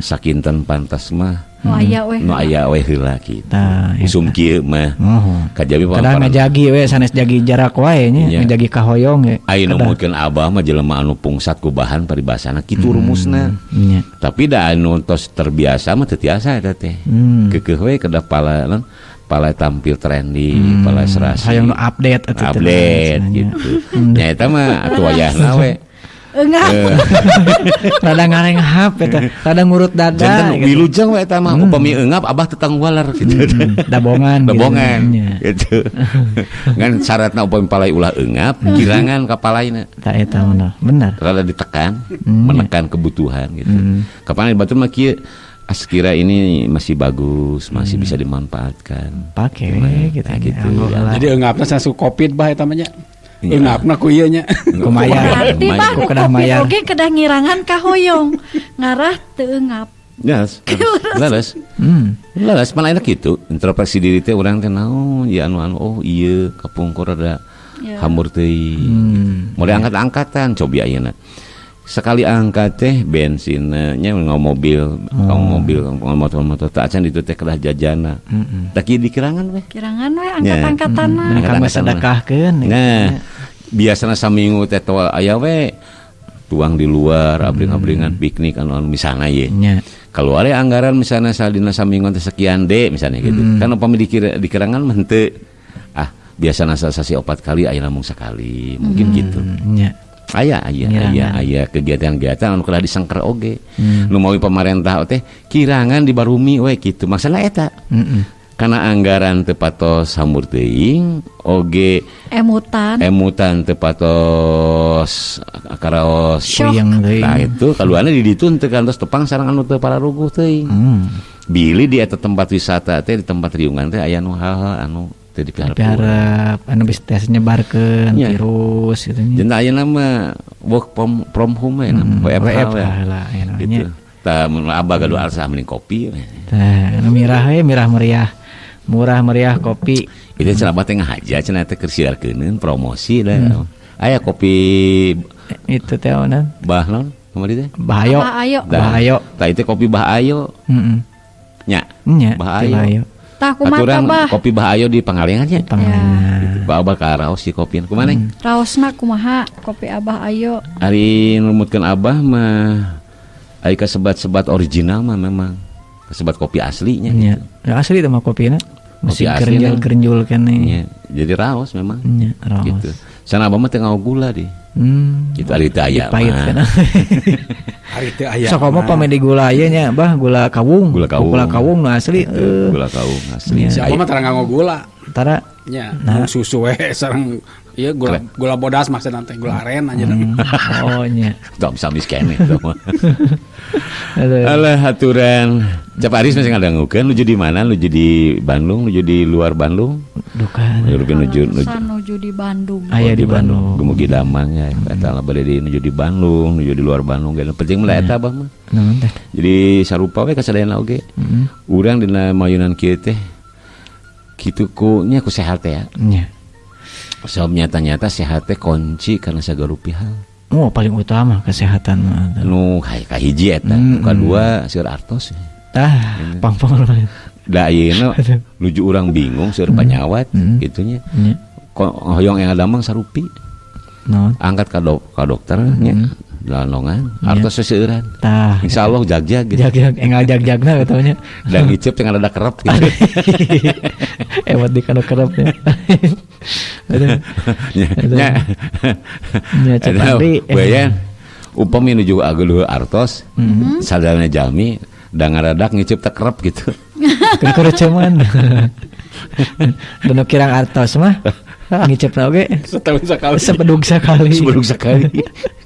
Sakinten pantas mah
Nu aya we.
nu aya we heula gitu.
Tah, eta.
Usum kieu mah.
Oh.
Kajabi
Kedah
paparan-
ngajagi we, sanes jagi jarak wae nya,
Iya.
ngajagi kahoyong ge.
Ayeuna
Kedah.
mungkin Abah mah jelema anu pungsat ku bahan paribasana kitu rumusna.
Nya.
Tapi da anu tos terbiasa mah teu tiasa eta teh. Keukeuh we kedah pala non pala tampil trendy, pala serasi.
Hayang nu update atuh teh,
Update
cenah nya.
gitu. Nya eta mah atuh wayahna we.
Enggak.
Rada ngarenghap eta, rada ngurut dada
Janten
gitu.
wilujeng we eta mah, upami eungap Abah tetang waler gitu.
Dabongan gitu.
Dabongan
Nya.
gitu. Ngan syaratna upami palai ulah eungap, kirangan ka palaina.
Tah, eta bener. Bener.
Rada ditekan, menekan kebutuhan gitu. Kapan batur mah kieu, askira ini masih bagus, masih bisa dimanfaatkan.
Pake we gitu.
Nah, gitu.
Anggo heula.
Jadi eungapna sanes ku Covid, Bah, eta mah nya.
Iya.
Eungapna ku ieu nya.
Ku mayar.
Berarti, Bah,
Ku
nu
kedah
kopi
mayar.
oge kedah ngirangan kahoyong. Ngarah teu eungap.
Yes. Leres. Leres malah enak gitu. Introspeksi diri teh urang teh naon ya anu anu, oh iya kapungkur ada
Ya.
hambur teuing. Mulai angkat-angkatan cobi ayeuna. Sekali angkat teh bensinnya nya mobil, oh. Mobil, motor-motor tak acan itu teh kedah jajana. Tak kieu dikirangan we.
Kirangan we angkat-angkatan mah.
Nah, kanggo sedekahkeun.
Nah, biasanya saminggu teh toa aya we tuang di luar, abring-abringan piknik anu anu misalnya ye.
Nya.
Kalau ada anggaran misalnya sadina saminggu teh sekian D misalnya gitu. Kan upami dikirangan mah henteu. Ah, biasanya sasasi 4 kali aya namung sekali, mungkin gitu.
Nya.
Aya aya
Ngirangan.
Aya aya kegiatan-kegiatan anu kedah disengker oge. Nu mawi pemerintah teh kirangan di barumi we kitu. Maksudna eta. Karena anggaran teu patos hambur teuing oge,
Emutan.
Emutan teu patos karaos.
Shock.
Puyeng teuing.
Nah, itu kaluarna di ditu teu kantos tepang sareng anu teu pararuguh teuing. Bilih di eta tempat wisata teh, di tempat riungan teh aya nu hal-hal anu teu dipiharep.
Diharap anu bisa tes nyebarkeun
Nya.
virus gitu nya.
Jeung ayeuna mah work from home we, WFH
WFH
we.
lah aya
Gitu.
nya.
Tah mun Abah gaduh alsa mending kopi we.
Tah, anu mirah we, mirah meriah. Murah meriah kopi.
Itu cenah Abah teh ngahaja cenah teh keur siarkeuneun promosi dah. Aya kopi
Itu teh naon?
Bah naon kamari teh?
Bahayo.
Bah Ayo.
Dah.
Bahayo.
Tah itu kopi Bah Ayo.
Heeh.
Nya.
Nya,
Bah
teh
Ayo.
Bahayo.
Tah kumaha
Aturan
Bah?
kopi Bah Ayo di Pangalengan nya.
Pangalengan.
Gitu. Bah Abah karaos si kopi kumaha neng?
Raosna kumaha kopi Abah Ayo?
Ari numutkeun Abah mah ari kasebat-sebat original mah memang kasebat kopi aslinya
Nya.
gitu.
Ya, asli teh mah kopina. Masih
Kopi asli
kerenjul-kerenjul keneh.
Nya. Jadi raos memang.
Nya, raos.
Gitu. Sana Abah mah teu ngawo gula di. Itu ari teu aya
pahit
mah.
Ari teu aya.
Sok mah pamedi gula ieu nya, Bah, gula kawung.
Gula kawung.
Gula kawung nu asli.
Gula kawung asli.
Siapa mah tara nganggo gula.
Tara
nya, nah. Susu we sareng ieu gula gula bodas maksudna teh gula aren aja.
Oh nya.
Tong sami keneh teh mah. Alah aturan. Cap Aris masih ngadangukeun nuju di mana? Nuju di Bandung, nuju di luar Bandung?
Duka.
Nuju di Bandung.
Aya di Bandung.
Gumugi damang ya. Eta lah bade di nuju di Bandung, nuju di luar Bandung. Geus penting mah eta Abah mah. Jadi sarupa we kasadayana oge. Urang dina mayunan kieu teh kitu ku nya ku sehat teh ya.
Nya.
Sabab nyata-nyata sehat teh kunci karena sagala rupi hal.
Oh, paling utama kesehatan mah.
Nu kahiji eta, nu kadua seur artos.
Tah, pang-pang.
Da ayeuna nuju urang bingung seur panyawat kitu nya. Hoyong yang damang sarupi.
Naon?
Angkat ka dokter nya. Lalongan, artos seueuran.
Tah.
Insyaallah jag-jag gitu.
Jag-jag enggal jag-jagna eta nya.
Da ngiceup teh rada kerep gitu.
Ewat di kana kerepnya. Aduh.
Nya.
Nya Cep Andri.
Bayan. Upami nuju ageuleuh artos, sadayana jalmi da ngaradak ngiceup teh kerep gitu.
Kekereceman. Dan kirang artos mah ngicepna oge
setahun sekali.
Sepedug sekali.
Sepedug sekali.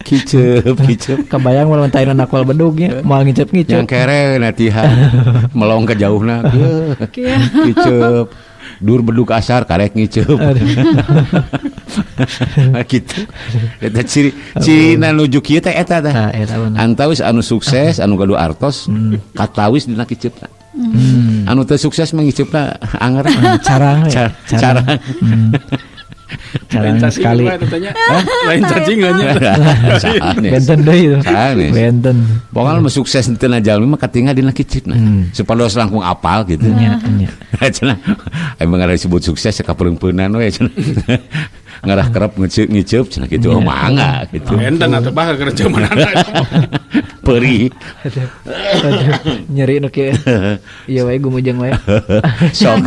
Kicep, kicep.
Kebayang mun taina nakal bedugnya, moal ngicep-ngicep.
Yang kere natihan melong ke jauhna. Kicep. Dur bedug asar karek ngicep. Gitu. Eta ciri cirina nuju kieu teh eta tah. Antawis anu sukses, anu gaduh artos, katawis dina kicepna. Anu teu sukses mah ngicepna anger.
Carang.
Carang.
Carang sekali.
Lain cacing nya.
Benten deui itu. Benten.
Pokokna mah sukses teu na jalmi mah katingal dina kicipna. Supados langkung apal gitu.
Nya.
Cenah emang ada disebut sukses kapeungpeunan we cenah. Ngarah kerep ngiceup cenah kitu oh mangga gitu.
Benten atuh bah keur jamanana.
Perih.
Nyeri nu kieu. Ieu wae gumujeng wae.
Sok.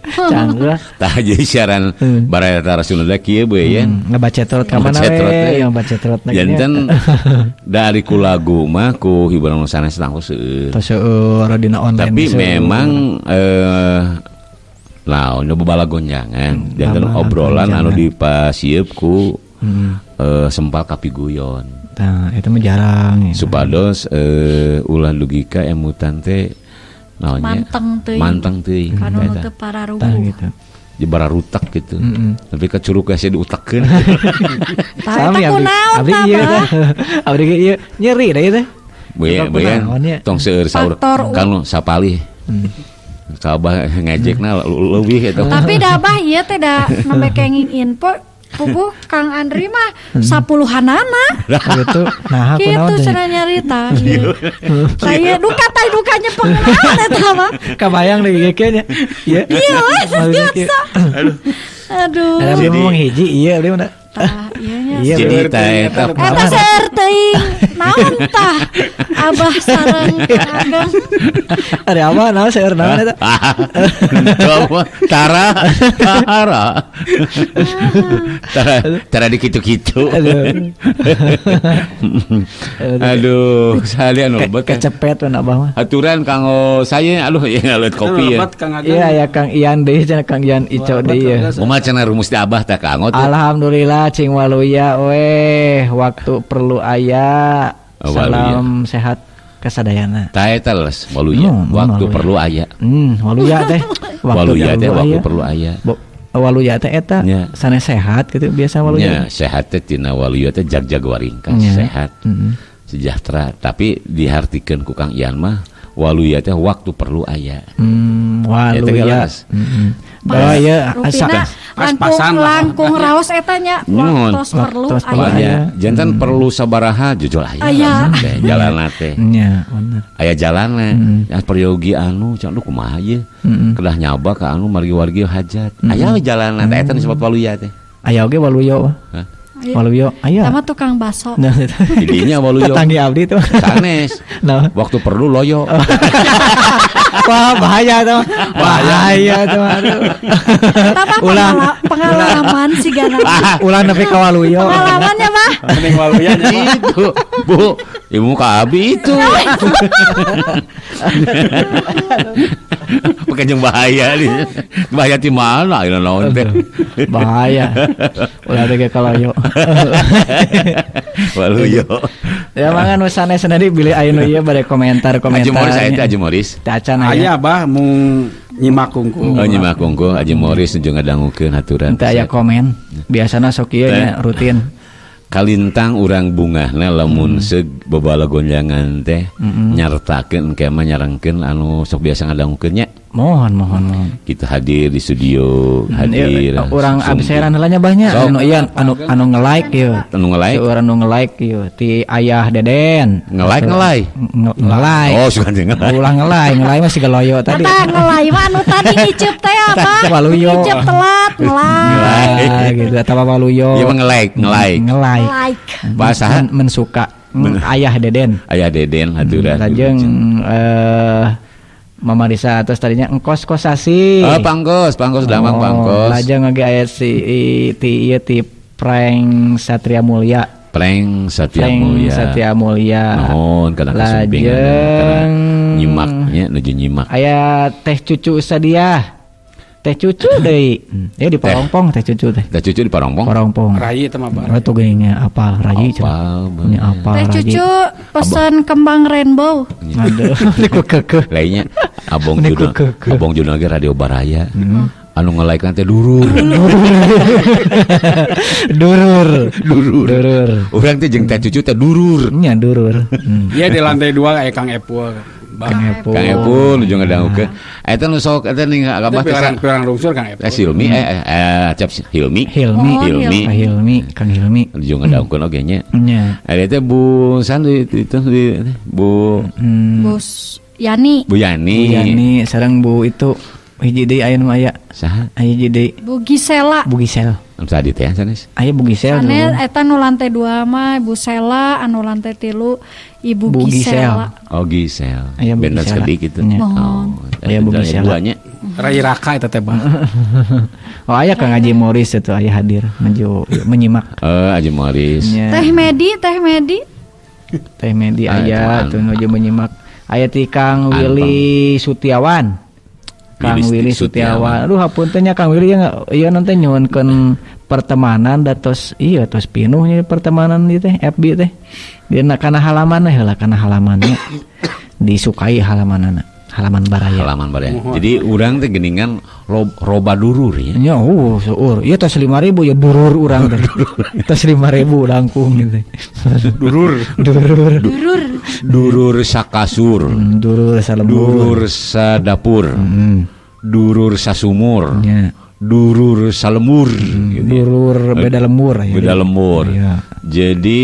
Canggah.
Tah jadi siaran baraya Rasulullah kieu we ya.
Ngabacetrot ka mana we, yang bacetrot na.
Janten dari ku lagu mah ku hiburan sanes langkung seueur.
Tos seueur dina online.
Tapi memang nah, nu babalagonjangan, janten obrolan anu dipasieup ku sempal kapiguyon.
Tah, eta mah jarang ya.
Supados ulah dugi ka emutan teh naonnya?
Manteng teuing.
Manteng teuing.
Kanu nu teu pararuguh.
Gitu.
Bararutak gitu. Tapi ka curug geus diutakeun.
Tah eta kunaon
abdi ieu tah. Abdi ge ieu nyeri da ieu teh.
Bayan tong seueur saur kanu sapalih. Sabah ngejekna leuwih eta.
Tapi da bah ieu teh da nembe kenging info puguh Kang Andri mah sapuluhanana.
Gitu. Nah, kunaon
teh? Kitu cenah nyarita. Saya duka teh dukanya pengenalan eta mah.
Kabayang deui ge nya. Ieu.
Ieu biasa.
Aduh.
Aduh.
Jadi ngomong hiji ieu abdi mah.
Tah ieu nya.
Jadi tah eta
eta seueur teuing. Naon tah? Abah sareng Ageng.
Ari abah naon seueur naon eta?
Tara tara. Tara tara di kitu-kitu. Aduh, salian lebet.
Kecepet we abah mah.
Aturan kanggo saya aduh ya ngaleut kopi ya.
Iya ya Kang Ian deui cenah Kang Ian Ico deui ya.
Kumaha cenah rumus di abah teh kanggo teh?
Alhamdulillah cing waluya weh waktu perlu aya. Salam sehat kasadayana.
Tah eta les waluya waktu perlu aya.
Waluya teh.
Waluya teh waktu perlu aya.
Waluya teh eta sanes sehat gitu biasa waluya.
Nya sehat teh tina waluya teh jag-jag waringkas sehat. Sejahtera tapi dihartikeun ku Kang Ian mah waluya teh waktu perlu aya.
Waluya. Oh iya,
rupina langkung raos eta nya waktos perlu aya.
Janten perlu sabaraha jujur aya. Jalanna teh.
Nya, bener.
Aya jalanna. Yang peryogi anu can lu kumaha ieu? Kedah nyaba ka anu margi-wargi hajat. Aya we jalanna teh eta disebut waluya teh.
Aya oge waluya.
Hah?
Aya.
Waluyo aya.
Sama tukang baso.
Nah,
Didinya Waluyo.
Tetanggi abdi tuh.
Sanes.
Nah.
Waktu perlu loyo.
Wah, bahaya tuh. Bahaya tuh. Aduh.
Eta mah
Ulah.
pengalaman sih gana.
Ulah nepi ka Waluyo.
Pengalamannya mah.
Mending waluya nya.
Itu, Bu. Ibu ka abi itu. Pakai jeung bahaya nih. Bahaya di mana ieu naon teh.
Bahaya. Ulah teh ka Loyo.
Waluyo.
Ya mangan nu sanes sendiri bilih aya nu ieu bade komentar-komentar.
Haji Morris aya teh Haji Morris.
Teu acan aya.
Aya Abah mung nyimak kungku.
Oh nyimak kungku Haji Morris nuju ngadangukeun haturan.
Teu aya komen. Biasana sok ieu nya rutin.
Kalintang urang bungahna lamun seug babalagonjangan teh nyartakeun engke mah nyarengkeun anu sok biasa ngadangukeun nya.
Mohon mohon mohon.
Kita hadir di studio, hadir.
Urang abseran heula nya banyak. Anu ieu anu anu nge-like ieu.
Anu nge-like.
Urang anu nge-like ieu ti Ayah Deden.
Nge-like nge-like.
Nge-like.
Oh, suka nge-like.
Ulah nge-like, nge-like mah siga loyo tadi.
Eta nge-like mah anu tadi ngiceup teh apa?
Waluyo.
Ngiceup telat nge-like.
Gitu eta mah waluyo.
Ieu mah nge-like, nge-like.
Nge-like.
Like.
Bahasa
mensuka. Ayah Deden.
Ayah Deden haturan.
Lajeng Mama Risa atas tadinya engkos kosasi.
Oh, pangkos, pangkos damang pangkos.
Lajeng oge aya si ti ieu ti Prank Satria Mulia.
Prank Satria Mulia.
Satria Mulia.
Nuhun kana kasumpingan nyimaknya nuju nyimak.
Aya Teh Cucu Sadiah. Teh Cucu deui. Ya di Parongpong Teh Cucu teh.
Teh Cucu di Parongpong.
Parongpong.
Rai eta mah Pak.
Oh, tuh geuning apal Rai cenah. Nya apal
Teh Cucu pesen kembang rainbow.
Aduh, niku keukeuh.
Lainnya Abong Juno. Abong Juno ge Radio Baraya. Anu nge-like nanti durur.
Durur. Durur. Durur.
Urang teh jeung Teh Cucu teh durur.
Nya durur.
Iya di lantai 2 aya Kang Epul.
Kang Epul.
Kang Epul nuju ngadangukeun. Eta nu sok eta ning abah teh
pirang lungsur Kang Epul.
Silmi Acap Hilmi.
Hilmi. Hilmi. Hilmi, Kang Hilmi.
Nuju ngadangukeun oge nya.
Nya.
Eta teh Bu Sandi itu Bu
Bu Yani.
Bu Yani.
Bu Yani sareng Bu itu hiji deui aya nu aya.
Saha?
Aya hiji deui.
Bu Gisela.
Bu Gisel.
Tadi teh sanes.
Aya Bu Gisel.
Sanes eta nu lantai 2 mah Bu Sela, anu lantai 3 Ibu
Bu
Gisela.
Oh Gisel.
Aya Bu
Benten
Gisela.
sekedik gitu.
Oh.
Aya Bu Gisela.
Rai Raka eta teh Bang.
Oh aya Kang Haji Morris itu aya hadir maju menyimak.
Haji Morris.
Teh Medi, Teh Medi.
Teh Medi aya tuh nuju menyimak. Aya ti Kang Willy Sutiawan. Kang Willy Sutiawan. Aduh hapunten nya Kang Willy ya ieu nanti nyuhunkeun pertemanan da tos ieu tos pinuh nya pertemanan ieu teh FB teh. Dina kana halaman we heula kana halamannya. Disukai halamanana, halaman Baraya.
Halaman Baraya. Jadi urang teh geuningan roba durur ya.
Nya seueur. Ieu tos 5000 ya durur urang teh. Tos 5000 langkung gitu.
Durur.
Durur.
Durur.
Durur sakasur.
Durur salembur.
Durur sadapur. Durur sasumur.
Ya.
Durur salemur. Gitu.
Durur beda lemur ya.
Beda lemur.
Ya.
Jadi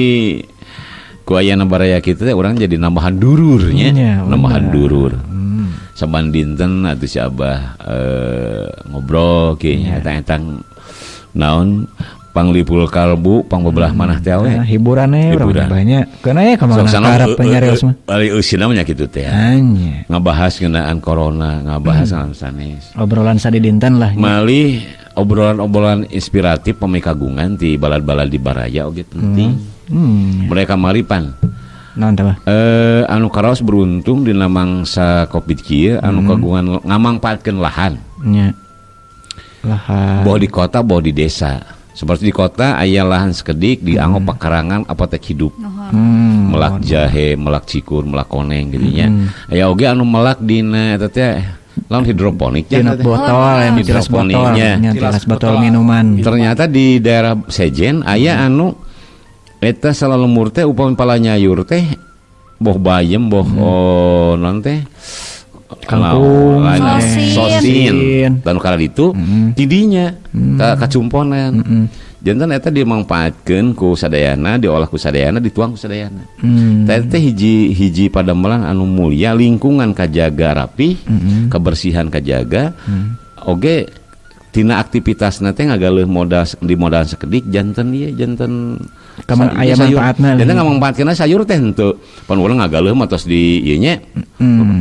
ku ayana Baraya kita teh urang jadi nambahan dururnya,
ya,
nambahan durur. Saban dinten atuh si Abah ngobrol kieu nya eta-etang naon panglipul kalbu pangbebelah manah teh we.
Hiburan we urang banyak. Keuna ya ka mana karep nyarios mah.
Ari eusina mah nya kitu teh. Ngabahas ngeunaan corona, ngabahas ngeunaan sanes.
Obrolan sadidinten lah.
Malih obrolan-obrolan inspiratif pamikagungan ti balad-balad di Baraya oge penting. Mereka maripan.
Naon teh?
Anu karaos beruntung dina mangsa Covid kieu anu kagungan ngamangpaatkeun lahan.
Nya. Lahan.
Boh di kota boh di desa. Seperti di kota aya lahan sekedik dianggo pakarangan apotek hidup. Melak jahe, melak cikur, melak koneng gitu nya. Aya oge anu melak dina eta teh lawan hidroponik
nya botol, tilas botol, tilas botol minuman.
Ternyata di daerah Sejen aya anu eta salalembur teh upami palanyayur teh boh bayem boh non teh
kangkung
sosin dan kala itu tidinya kacumponan jantan eta dimangpaatkeun ku sadayana diolah ku sadayana dituang ku sadayana eta teh hiji hiji padamelan anu mulia lingkungan kajaga rapih kebersihan kajaga oge Tina aktivitasna teh ngagaleuh modal di modal sakedik janten ieu janten
Kaman aya manfaatna.
Janten ngamanfaatkeun sayur teh henteu. Pan urang ngagaleuh mah tos di ieu nya.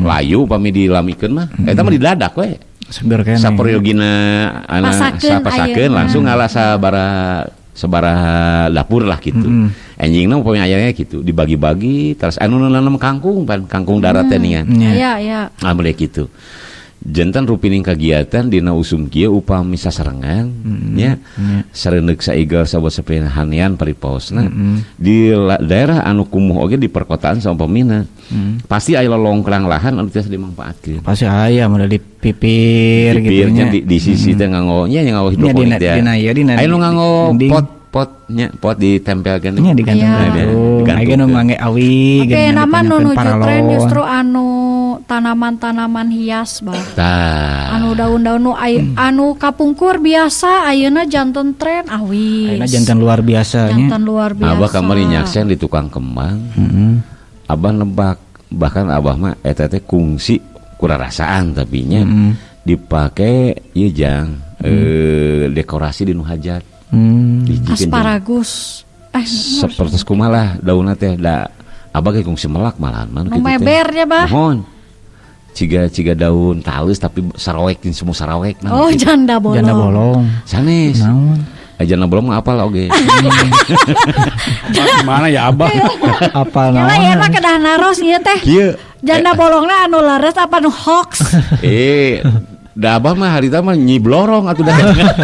Layu pami dilamikeun mah. Eta mah didadak we.
Seger keneh.
Saperyogina ana
Pasakeun
sapasakeun
ayeuna.
Langsung ngala sabaraha dapur lah gitu. Enjingna upami ayana gitu dibagi-bagi terus anu nanam kangkung pan kangkung darat teh nya.
Nya.
Aya aya.
Ah, mulai gitu. Janten rupining kagiatan dina usum kieu upami sasarengan nya sareundeuk saigel sabot sapean hanian paripaosna di daerah anu kumuh oge di perkotaan saumpamina pasti aya lolongkrang lahan anu tiasa dimanfaatkeun.
Pasti aya model di pipir gitu
Pipirnya
nya.
di sisi teh nganggo nya nganggo
Nya
hidroponik
dina
teh.
dina ieu dina
Aya nu nganggo
dinding.
pot pot nya pot ditempelkeun.
Nya digantung-gantung.
Aya,
Aya nu ngangge awi
Tapi
geuningan
nama nu
dipanyakeun
nuju tren
paralon.
justru anu tanaman-tanaman hias bah.
Tah.
Anu daun-daun nu anu kapungkur biasa ayeuna janten tren awis.
Ayeuna janten luar biasa nya.
Janten luar biasa.
Abah kamari nyaksen di tukang kembang. Abah nebak bahkan abah mah eta teh kungsi kurarasaan tapi nya dipake ieu jang dekorasi di nu hajat. Dihijikeun jeung
Asparagus.
Seperti kumaha lah daunna teh da abah ge kungsi melak malahan mah
Nu
kitu teh.
meber nya bah.
Mohon. Ciga ciga daun talus tapi sarawek jeung semua sarawek nah,
Oh,
gitu.
janda bolong.
Janda bolong.
Sanes.
Naon?
Janda bolong mah apal oge.
Gimana ya Abah?
Apal
Ya lah,
naon?
ieu mah kedah naros ieu teh.
Kieu.
Janda bolongna anu leres apa nu hoax?
Da abah mah harita mah nyiblorong atuh dah.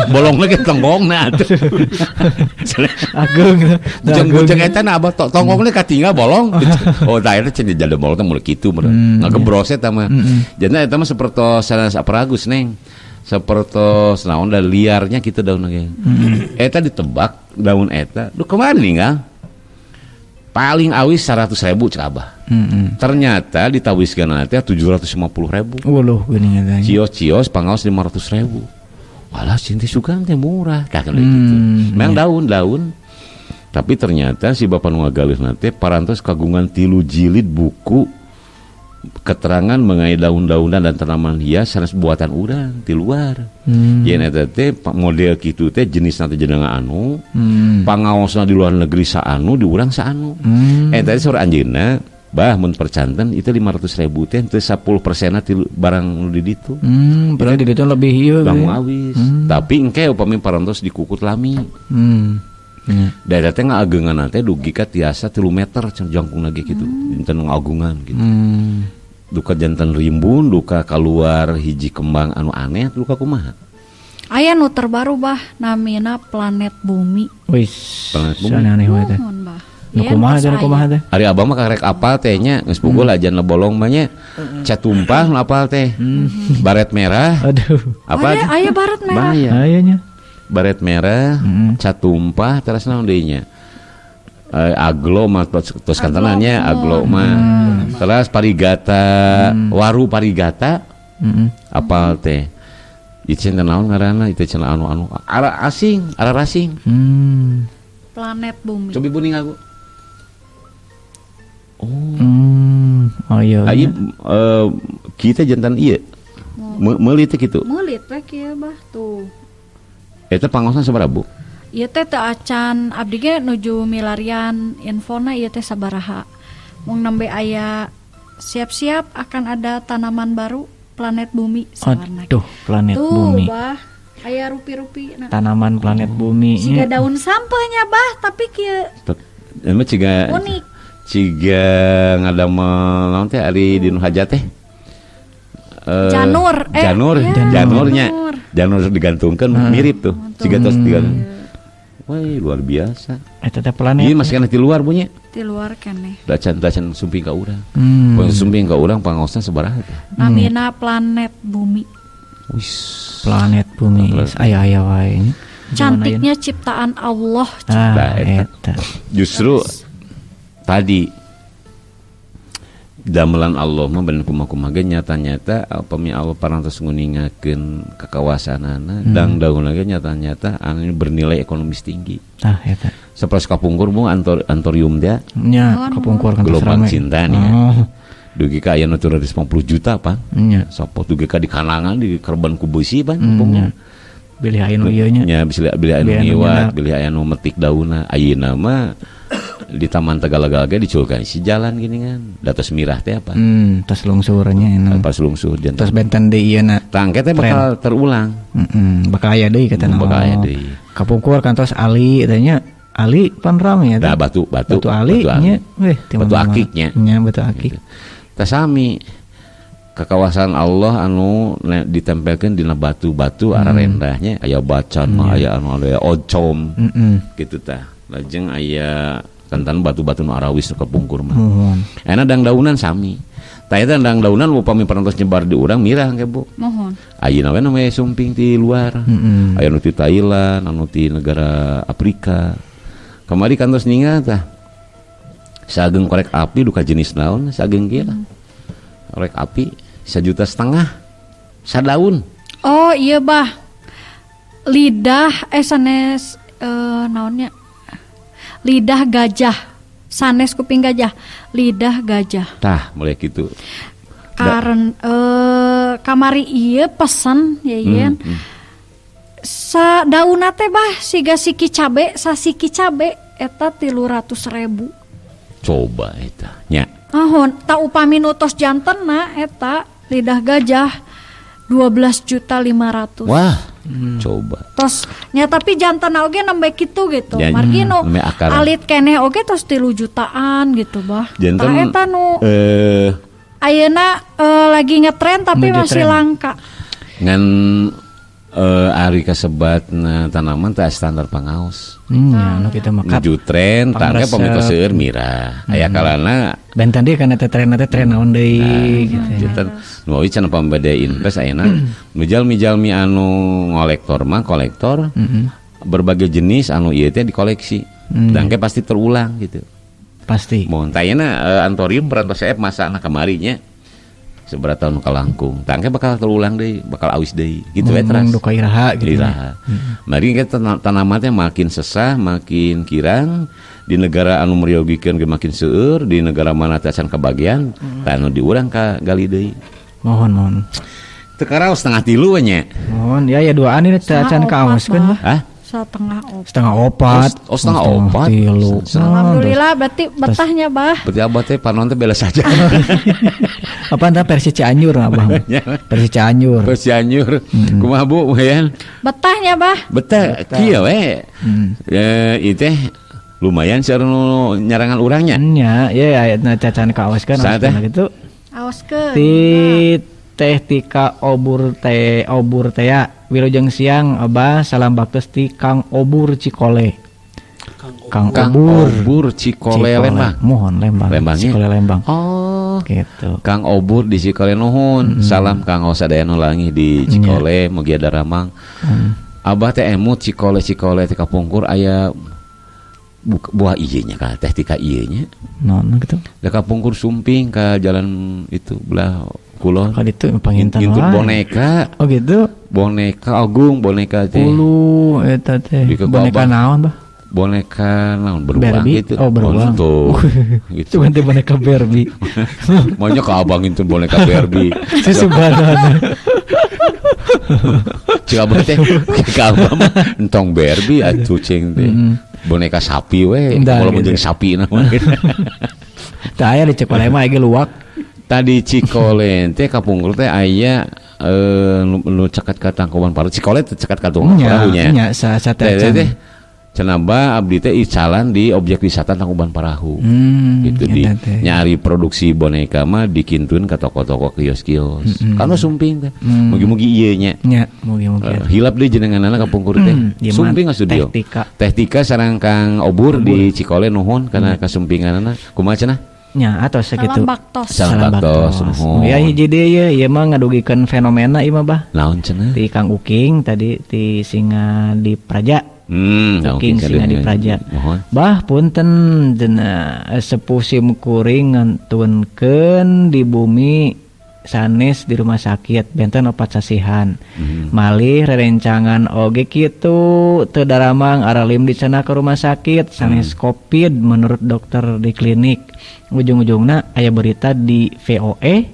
Bolongna ge tonggongna atuh.
Ageung gitu.
Bujang-bujang eta na abah tonggongna katinggal bolong. Oh, tah eta cenah janda bolong teh mulai kitu meureun. Ngagebros eta mah. Janda eta mah sapertos sanes aparagus neng. Sapertos naon da liarnya kitu daun ge. Eta ditebak daun eta. Duh kemana ninggal? Paling awis 100.000 cek abah. Ternyata ditawiskeun teh 750.000.
Waduh geuning eta nya.
Cios-cios pangaos 500.000. Walah cinti sugan teh murah. Tah kan gitu. Memang daun-daun. Tapi ternyata si bapak nu ngagaleuhna teh parantos kagungan 3 jilid buku keterangan mengenai daun-daunan dan tanaman hias sanes buatan urang di luar. Yen eta teh model kitu teh jenisna teh jenengan anu, pangaosna di luar negeri saanu, di urang saanu. Eta teh saur anjeunna bah mun percanten itu 500.000 teh teu 10% ti barang nu di ditu.
Berarti di ditu lebih ieu.
Langkung
gitu.
awis. Tapi engke upami parantos dikukut lami. Da eta teh ngaageungan teh dugi ka tiasa 3 meter cenah jangkungna ge kitu. Janten ngagungan gitu. Duka janten rimbun, duka keluar hiji kembang anu aneh, duka kumaha?
Aya nu terbaru bah namina Planet Bumi.
Wis.
Planet Bumi.
Aneh wae teh.
Nuhun bah.
Nu
Yen
kumaha
tos
teh, nu kumaha
aya.
teh?
Ari abah mah karek apal teh nya geus pukul aja bolong mah nya. Cat tumpah nu apal teh. Baret merah.
Aduh.
Apa?
Aya, aya baret merah.
Bahaya.
Aya nya.
Baret merah, cat tumpah terus naon deui nya? Aglo mah tos kantenannya aglo mah. Terus parigata, waru parigata. Apal teh. Ieu cenah naon ngaranna? Itu cenah anu-anu ara asing, ara rasing.
Planet Bumi.
Coba ibu ninggal, Bu. Oh.
Oh iya.
Ayo, kita jantan iya. Meuli teh kitu.
Meulit we kieu bah tuh.
Eta pangaosna sabaraha, Bu?
Ieu teh teu acan abdi ge nuju milarian infona ieu teh sabaraha. Mung nembe aya siap-siap akan ada tanaman baru Planet Bumi sawarna.
Aduh, Planet
Tuh,
Bumi.
bah. Aya rupi-rupi nah.
Tanaman Planet Bumi.
Siga daun sampeunya bah, tapi kieu
Emang ciga
unik.
Ciga ngadamel naon teh ari di nu hajat teh?
Janur,
Janur,
iya,
janurnya.
janur.
Janur digantungkeun mirip tuh. Ciga tos digantung. Wah, luar biasa.
Eta teh planet.
Iya masih kena di luar bunyi.
Di luar keneh.
Dacan-dacan sumping ka urang. Pang sumping ka urang pangaosna sabaraha teh?
Namina Planet Bumi.
Wis.
Planet Bumi. Aya-aya wae nya.
Cantiknya ciptaan Allah.
Ah,
Nah, eta.
eta.
Justru tadi damelan Allah mah bener kumaha-kumaha ge nyata-nyata upami Allah parantos nguningakeun kakawasanana dang daun ge nyata-nyata anu bernilai ekonomis tinggi.
Tah eta.
Sapertos kapungkur mung antorium teh
Nya kapungkur kan tos
gelombang
rame.
cinta nih ya.
Oh,
Dugi ka aya nu 750 juta pan.
nya.
Sapo dugi ka di kanangan di kerban ku beusi pan.
Nya. Bilih aya nu ieu nya.
Nya bisa bilih aya nu
Bilih anu
ngiwat,
nyenak.
Bilih aya nu metik daunna. Ayeuna mah di Taman Tegalagal ge diculkan si jalan gini kan. Da tos mirah teh apa?
Tos lungsurnya ini.
Pas lungsur janten.
Tos benten deui ieu na.
Tah engke teh bakal terulang.
Heeh, bakal aya deui kata
Bakal aya deui.
Kapungkur kantos Ali teh nya. Ali pan rame ya.
Nah, batu batu
batu Ali nya. Weh, ti
Batu
mana-mana.
akiknya.
Nya batu akik.
Tah sami ke kawasan Allah anu ditempelkeun dina batu-batu ararendahnya aya bacan mah aya anu aya oncom gitu tah. Lajeng aya kantan batu-batu nu arawis nu kapungkur mah.
Muhun.
Ayeuna dangdaunan sami. Tah eta dangdaunan upami parantos nyebar di urang mirah ke Bu.
Mohon.
Ayeuna we namanya sumping ti luar. Aya nu ti Thailand, anu ti negara Afrika. Kamari kantos ningal tah. Sageung korek api duka jenis naon sageung kieu lah. Korek api 1,5 juta sadaun.
Oh iya bah. Lidah sanes naonnya? Lidah gajah. Sanes kuping gajah. Lidah gajah.
Tah mulai gitu.
Karen kamari ieu pesen ya yen. Sa daunna teh bah siga siki cabe, sasiki cabe eta 300.000.
Coba eta nya.
Ahon, tak upami nu tos jantenna eta lidah gajah 12 juta 500.
Wah, coba.
Tos nya tapi janten oge nembe kitu gitu.
Ya,
Margi nu
nembe akaran.
Alit keneh oge tos 3 jutaan gitu bah.
Janten
Tah eta nu ayeuna lagi ngetren tapi
Menuju
masih
tren.
Langka.
Ngan ari kasebat na tanaman teh standar pangaos.
Nya anu kita mah kap.
Nuju tren, tangke
Pangresep.
pamito seueur mirah. Aya kalana
Benten deui kana teh tren teh tren naon deui gitu.
Janten nu awi cenah pambade invest ayeuna mijal-mijalmi anu ngolektor mah kolektor berbagai jenis anu ieu teh dikoleksi. Dan pasti terulang gitu.
Pasti.
Mun tah ayeuna antorium perantos seep masa anak kamarinya seberapa tahun kalangkung. Tangke bakal terulang deui, bakal awis deui. Gitu we teras.
Duka iraha gitu.
Iraha. Mari kita tanaman teh makin sesah, makin kirang di negara anu meryogikeun ge makin seueur, di negara mana teh acan kabagian, tah anu di urang ka gali deui.
Mohon mohon.
Teu karaos 2.30 we nya.
Mohon ya ya duaan ini teh acan
Setengah
kaoskeun
opat,
lah.
Hah?
2.30.
3.30.
Oh, 3.30.
2.30.
Alhamdulillah berarti betahnya bah.
Berarti abah teh panon teh bela saja.
Apa entah versi Cianjur abah. Versi Cianjur.
Terus Cianjur. Kumaha Bu, lumayan.
Betahnya bah.
Betah kieu we. Ieu teh lumayan seueur nu nyarangan urangnya.
Nya, ya ya na cacan kaoskeun
Saha teh?
gitu.
Aoskeun.
Ti teh tika obur teh obur teh ya. Wilujeng siang abah, salam baktos ti Kang Obur Cikole. Kang,
Kang
Obur.
Obur Cikole Lembang.
Mohon Lembang.
Lembangnya?
Cikole Lembang.
Oh.
Gitu.
Kang Obur di Cikole nuhun. Salam Kang sadaya nu langih di Cikole, mugi daramang. Abah teh emut Cikole Cikole teh kapungkur aya buah ieu nya ka teh tika ieu nya.
Non gitu.
Da kapungkur sumping ka jalan itu belah kulon.
Kalau itu pangintan
Ngintun
wae.
boneka,
Oh gitu.
Boneka agung boneka teh.
Ulu eta teh.
Di ke
Boneka
Abah.
naon, Bah?
Boneka naon beruang
Barbie?
gitu.
Oh, beruang.
Tuh, gitu.
Cuma teh boneka Barbie.
Maunya ke abang itu boneka Barbie.
Sesubanan.
Cik abah teh ke abah mah entong Barbie atuh cing teh. Boneka sapi we,
Dah,
kalau
gitu.
jeung sapi nama.
Tah aya di Cikole mah aya luwak.
Tadi Cikole teh kapungkur teh aya nu caket ka Tangkuban Parahu. Cikole teh caket ka Tangkuban
Nya,
Parahu nya.
nya sa sa
Teh
teh
teh teh cenah ba abdi teh icalan di objek wisata Tangkuban Parahu. Gitu di
eta teh.
nyari produksi boneka mah dikintun ke toko-toko kios-kios. Kan sumping teh. Mugi-mugi ieu nya.
Nya, mugi-mugi.
Hilap deui jenenganana kapungkur teh.
Ieu mah
Sumping ka studio.
Teh Tika.
Teh Tika sareng Kang Obur di Cikole nuhun kana kasumpinganana. Kumaha cenah?
Nya atau segitu.
Salam baktos.
Salam baktos, nuhun.
Ya hiji deui ye, ieu mah ngadugikeun fenomena ieu mah bah.
Naon cenah?
Ti Kang Uking tadi ti Singa di Praja. Uking Singa di Praja.
Mohon.
Bah punten cenah sepuh sim kuring ngantunkeun di bumi sanes di rumah sakit benten 4 sasihan. Malih rerencangan oge kitu teu daramang aralim dicenah ke rumah sakit sanes Covid menurut dokter di klinik. Ujung-ujungna aya berita di VOE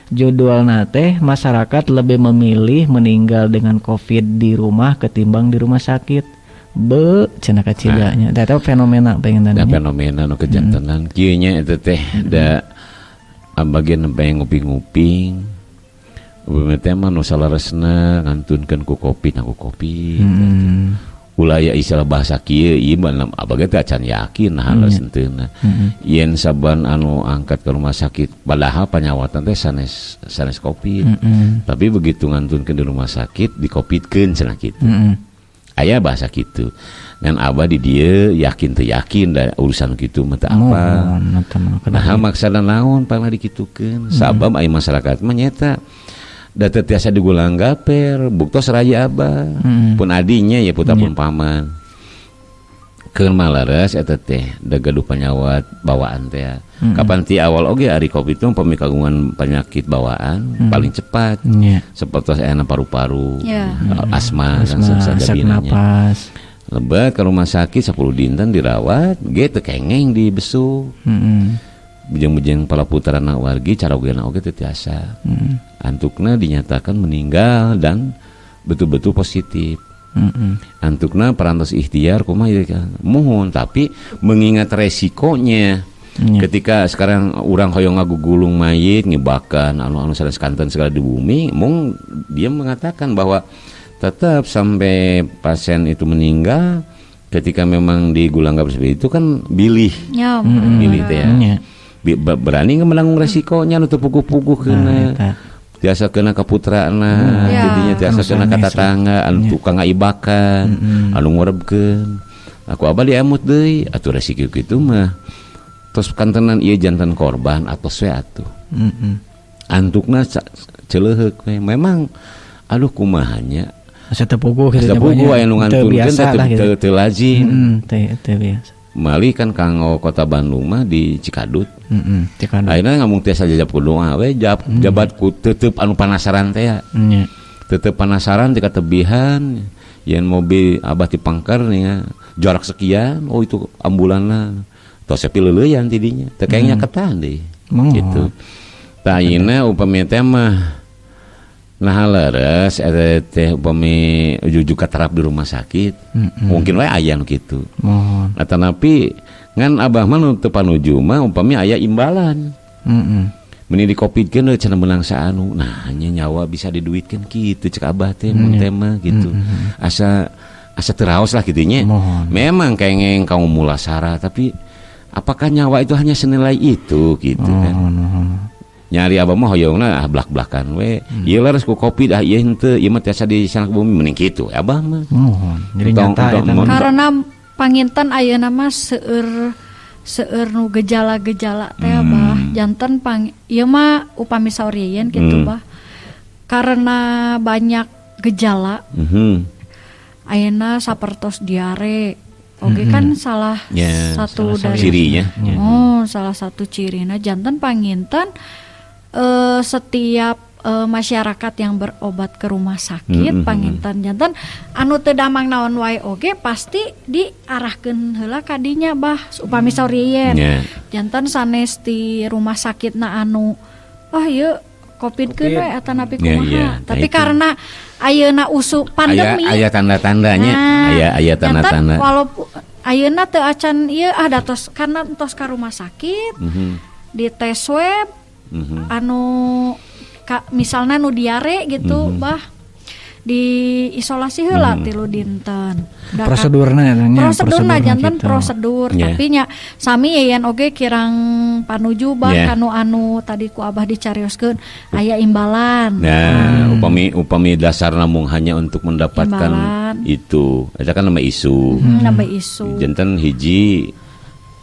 Judulna teh masyarakat lebih memilih meninggal dengan Covid di rumah ketimbang di rumah sakit. Be cenah kacidanya. Nah, eta fenomena pengen
Da fenomena nu kejantenan kieu nya eta teh, da bagian nempe nguping-nguping. Upami teh mah nu saleresna ngantunkeun ku Covid, ku Covid. Ulah aya istilah bahasa kieu, ieu mah abah ge teh acan yakin nah leres henteu. Yen saban anu angkat ke rumah sakit, padahal panyawatan teh sanes sanes Covid. Tapi begitu ngantunkeun di rumah sakit dikopitkeun cenah kitu. Aya bahasa kitu. Ngan abah di dieu yakin teu yakin da urusan kitu mah teu apa.
Mohon, eta mah kedah.
Nah, maksana naon pangna dikitukeun? Sabab aya masyarakat mah nyeta da teu tiasa digulang gaper, buktos raja abah. Pun adinya ya putra pun paman. Keun maleres eta teh da gaduh panyawat bawaan teh. Kapan ti awal oge ari Covid teh upami kagungan penyakit bawaan paling cepat. Seperti aya paru-paru, asma, dan
Asma, sesak
sajabinanya.
napas.
Lebet ke rumah sakit 10 dinten dirawat, ge teu kengeng di besuk. Bujeng-bujeng pala putrana wargi carogena oge teu tiasa. Antukna dinyatakan meninggal dan betul-betul positif. Antukna parantos ikhtiar kumaha ieu kan. Muhun, tapi mengingat resikonya. Ketika sekarang urang hoyong ngagugulung mayit ngebakan anu-anu sanes kanten segala di bumi, mung dia mengatakan bahwa tetap sampai pasien itu meninggal ketika memang di gulanggap seperti itu kan bilih. Bilih teh ya. Berani nggak menanggung resikonya nu teu puguh-puguh
Nah,
kena.
eta.
Tiasa kena ka putrana, jadinya tiasa
Anu
kena ka
sanes.
tatangga, anu tukang ngaibakan, anu ngorebkeun. Aku abah diemut deui, atuh resiko kitu mah. Terus kantenan ieu janten korban atos we atuh. Antukna celeuheuk we. Memang aduh kumahanya.
Asa teu puguh kitu
Asa
nya,
puguh
Pak, nya.
aya nu
Teu
ngantunkeun
biasa
teh
lah gitu.
teu lazim.
Teu biasa.
Mali kan kanggo kota Bandung mah di Cikadut.
Cikadut.
Ayeuna ngamung tiasa jajab ku doa we, jabat ku tetep anu penasaran teh ya. Tetep penasaran ti katebihan yen mobil abah ti pangker nih ya, jarak sekian, oh itu ambulanna. Tos sepi leuleuyan ti dinya. Teu kayaknya ketan deui. Gitu. Tah ayeuna upami teh mah nah leres eta teh upami ujug-ujug katerap di rumah sakit. Mungkin we aya nu kitu.
Mohon.
Atanapi ngan abah mah nu teu panuju mah upami aya imbalan. Meni dikopidkeun we cenah meunang saanu. Nah, nya nyawa bisa diduitkeun kitu cek abah teh mun teh mah gitu. Asa asa teu raos lah kitu nya.
Mohon.
Memang kengeng kaum mulasara tapi apakah nyawa itu hanya senilai itu gitu kan?
Mohon, mohon.
Nyari abah mah hoyongna ah blak-blakan we. Ieu leres ku Covid ah ieu henteu, ieu mah tiasa di sanak bumi mending kitu abah mah.
Mohon. Jadi
Entong-
nyata
entong
eta mah.
mun-
Karena panginten ayeuna mah seueur seueur nu gejala-gejala teh bah janten pang ieu mah upami saur Yeyen gitu bah. Karena banyak gejala ayeuna sapertos diare oge kan salah
Ya,
satu
salah
dari
cirinya.
Oh, salah satu cirina janten panginten setiap masyarakat yang berobat ke rumah sakit panginten janten anu teu damang naon wae oge pasti diarahkeun heula ka dinya bah upami saur Yeyen. Janten sanes di rumah sakitna anu oh ieu Covid keun
Covid.
we atanapi
Ya,
kumaha.
iya. Nah,
Tapi
itu.
karena ayeuna usum pandemi
Aya aya tanda-tandanya,
Nah,
aya aya
janten
tanda-tanda.
walaupun ayeuna teu acan ieu ah datos karena entos ka rumah sakit di tes swab anu ka, misalnya nu diare gitu bah di isolasi heula 3 dinten. Da kan-
Prosedurna eta nya,
prosedurna janten
gitu.
prosedur tapi nya sami yeyen oge kirang panuju bah kanu anu tadi ku abah dicarioskeun aya imbalan.
Nah, upami upami dasar namung hanya untuk mendapatkan
Imbalan.
itu kan nama isu.
Nambah isu.
Janten hiji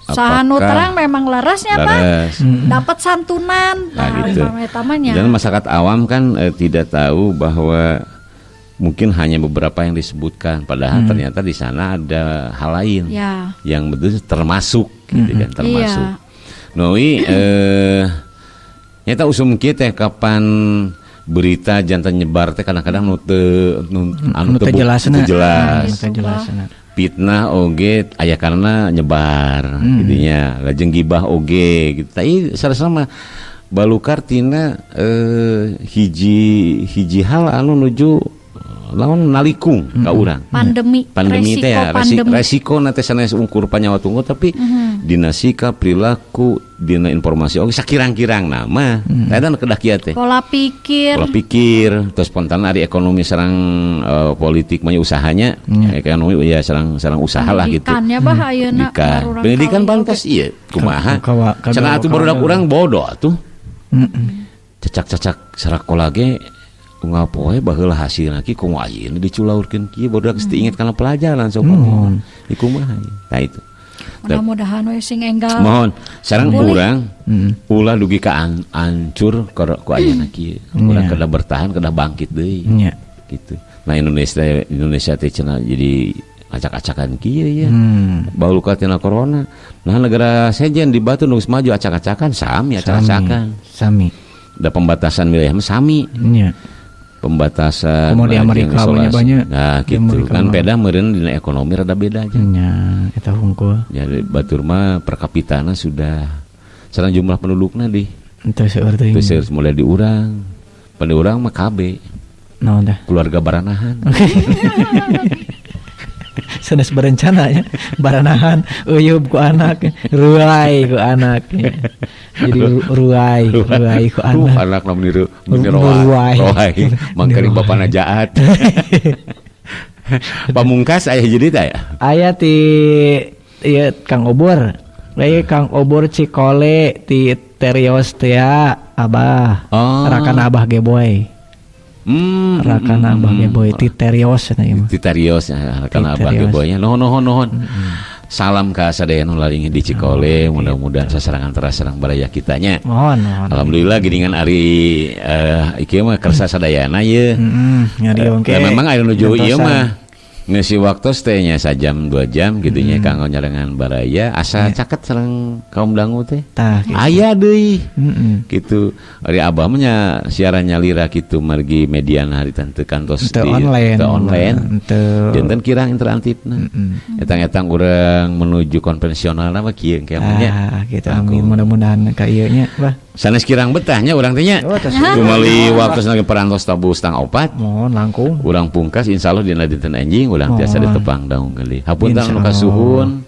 Sahanu
apakah
terang memang leresnya Pak.
leres.
Dapat santunan.
Nah,
Nah,
gitu.
upami eta mah nya.
Dan masyarakat awam kan tidak tahu bahwa mungkin hanya beberapa yang disebutkan, padahal ternyata di sana ada hal lain yang betul termasuk gitu kan, termasuk. Noi nyata usum kieu teh kapan berita janten nyebar teh kadang-kadang nu teu nu anu
Nu teu jelasna.
teu jelas.
Nu teu jelasna.
Fitnah oge aya karena nyebar gitu nya, lajeng gibah oge gitu. Tapi salah mah Balukar tina hiji hiji hal anu nuju lawan nalikung ka urang.
Pandemi,
Pandemi teh
resiko
ya,
pandemi.
Resiko teh sanes ungkur panyawa tunggu, tapi dina sikap, perilaku, dina informasi oge sakirang-kirang nama. Eta nu kedah kieu teh.
Pola pikir.
Pola pikir, terus spontan ari ekonomi sareng politik mah usahanya, ekonomi ya sareng sareng usaha lah gitu.
Pendidikannya bah ayeuna
Pendidikan.
barurang
Pendidikan
kali
pantas
oge.
Iya, kumaha? Cenah atuh barudak urang bodoh atuh. Cacak-cacak sarakola ge unggal poe baheula hasilna ki kumaha ayeuna diculaurkeun kieu, barudak geus teu inget kana pelajaran sok. Di kumaha ieu? Nah itu.
Mudah-mudahan we sing enggal.
Mohon sareng
Boleh.
urang ulah dugi ka ancur ku ayeuna kieu. Urang kedah bertahan, kedah bangkit deui. Gitu. Nah, Indonesia Indonesia teh cenah jadi acak-acakan kieu ya. Baluka tina corona. Nah, negara sejen di Batu nu geus maju acak-acakan sami acak-acakan.
Sami.
Da pembatasan wilayah mah sami. Pembatasan
Komo di
lajeng
Amerika
isolasi.
banyak-banyak.
Nah,
Di
gitu.
Amerika
Kan
mah.
beda meureun dina ekonomi rada beda aja.
Nya, eta hungkul.
Jadi batur mah per kapitana sudah sareng jumlah pendudukna di
Teu seueur teuing.
teu seueur mulai di urang. Pada urang mah KB,
Naon tah?
Keluarga baranahan.
Sanes berencana ya. Baranahan uyub ku anak, ruai ku anak. Ya. Jadi ruai, ruai ku anak.
Anak namun niru
Ruai.
roai. Mangkari bapana jahat. Pamungkas aya jadi teh ya?
Aya ti ieu Kang Obor. Aya Kang Obor Cikole ti Terios teh ya, Abah.
Oh.
Rakan Abah Geboy. Rakan Abah Geboy ti Terios cenah ieu mah.
Ti Terios ya, rakan
Ti
Abah
Terios.
Geboynya. Nuhun nuhun nuhun. Salam ka sadaya nu laring di Cikole, mudah-mudahan sasarangan teras sareng baraya kitanya.
Mohon, mohon.
Alhamdulillah giringan ari ieu mah kersa sadayana ye.
Heeh, ngariung ke.
Memang aya nuju ieu
Gentosan.
mah ngisi waktu teh nya sajam 2 jam gitu nya kanggo nyarengan baraya asa caket sareng kaum dangu teh.
Tah, gitu.
Aya deui. Gitu. Ari abah mah nya siaran nyalira kitu margi mediana harita teu kantos
Teu online.
Teu online.
Teu.
Janten kirang interaktifna. Etang-etang urang menuju konvensional mah kieu engke mah nya.
Ah, gitu. Amin, mudah-mudahan ka ieu nya, Bah.
Sanes kirang betahnya urang teh nya.
Oh, tos.
Kumali waktu lagi parantos tabuh setengah opat.
Mohon langkung.
Urang pungkas, insyaallah dina dinten enjing urang tiasa
Mohon.
ditepang daung kali. Hapunten
Insya
anu
Allah.
kasuhun.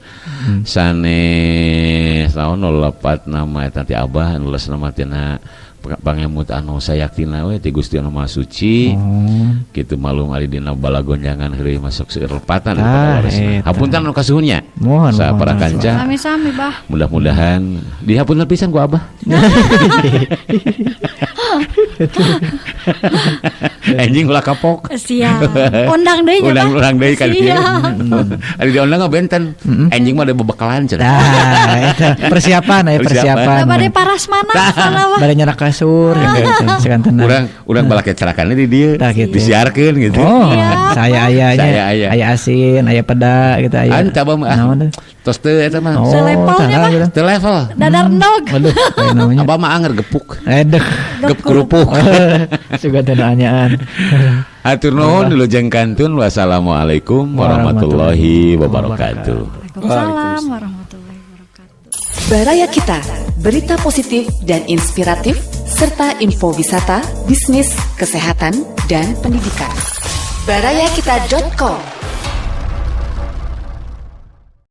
Sanes naon nu lepat nama eta ti Abah anu leres nama tina pangemut anu sayaktina we ti Gusti Anu Maha Suci. Kitu malum ari dina balagonjangan heureuy masuk seueur lepatan daripada leresna.
Eta.
Hapunten anu kasuhunnya.
Mohon,
Sa
mohon.
para kanca.
Sami-sami, Bah.
Mudah-mudahan dihapunten pisan ku Abah. Anjing ulah kapok.
Siap. Undang deui nya,
Undang
Bah.
urang deui kan dieu.
Siap.
Ari diundang mah benten. Anjing mah ada bebekalan cenah.
Nah, eta persiapan ya, persiapan.
Da bade parasmanan sana, Bah.
Bade nyarak kasur gitu. Sakantenan.
Urang urang balake cerakannya di dieu.
Tah, gitu.
Disiarkeun gitu.
Oh,
Siap.
saya ayahnya,
Saya aya.
aya asin, aya peda gitu aya.
An coba mah.
Naon teh?
Tos teu eta mah.
Oh,
Selevelnya,
tah,
Bah.
gitu.
Teu level.
Dadar endog.
Waduh, kayak namanya.
Abah mah anger gepuk.
Edeh.
Gep kerupuk.
Suka teu anyaan.
Hatur nuhun wilujeng kantun. Wassalamualaikum warahmatullahi wabarakatuh.
Waalaikumsalam warahmatullahi wabarakatuh.
Baraya Kita, berita positif dan inspiratif, serta info wisata, bisnis, kesehatan, dan pendidikan. Barayakita.com.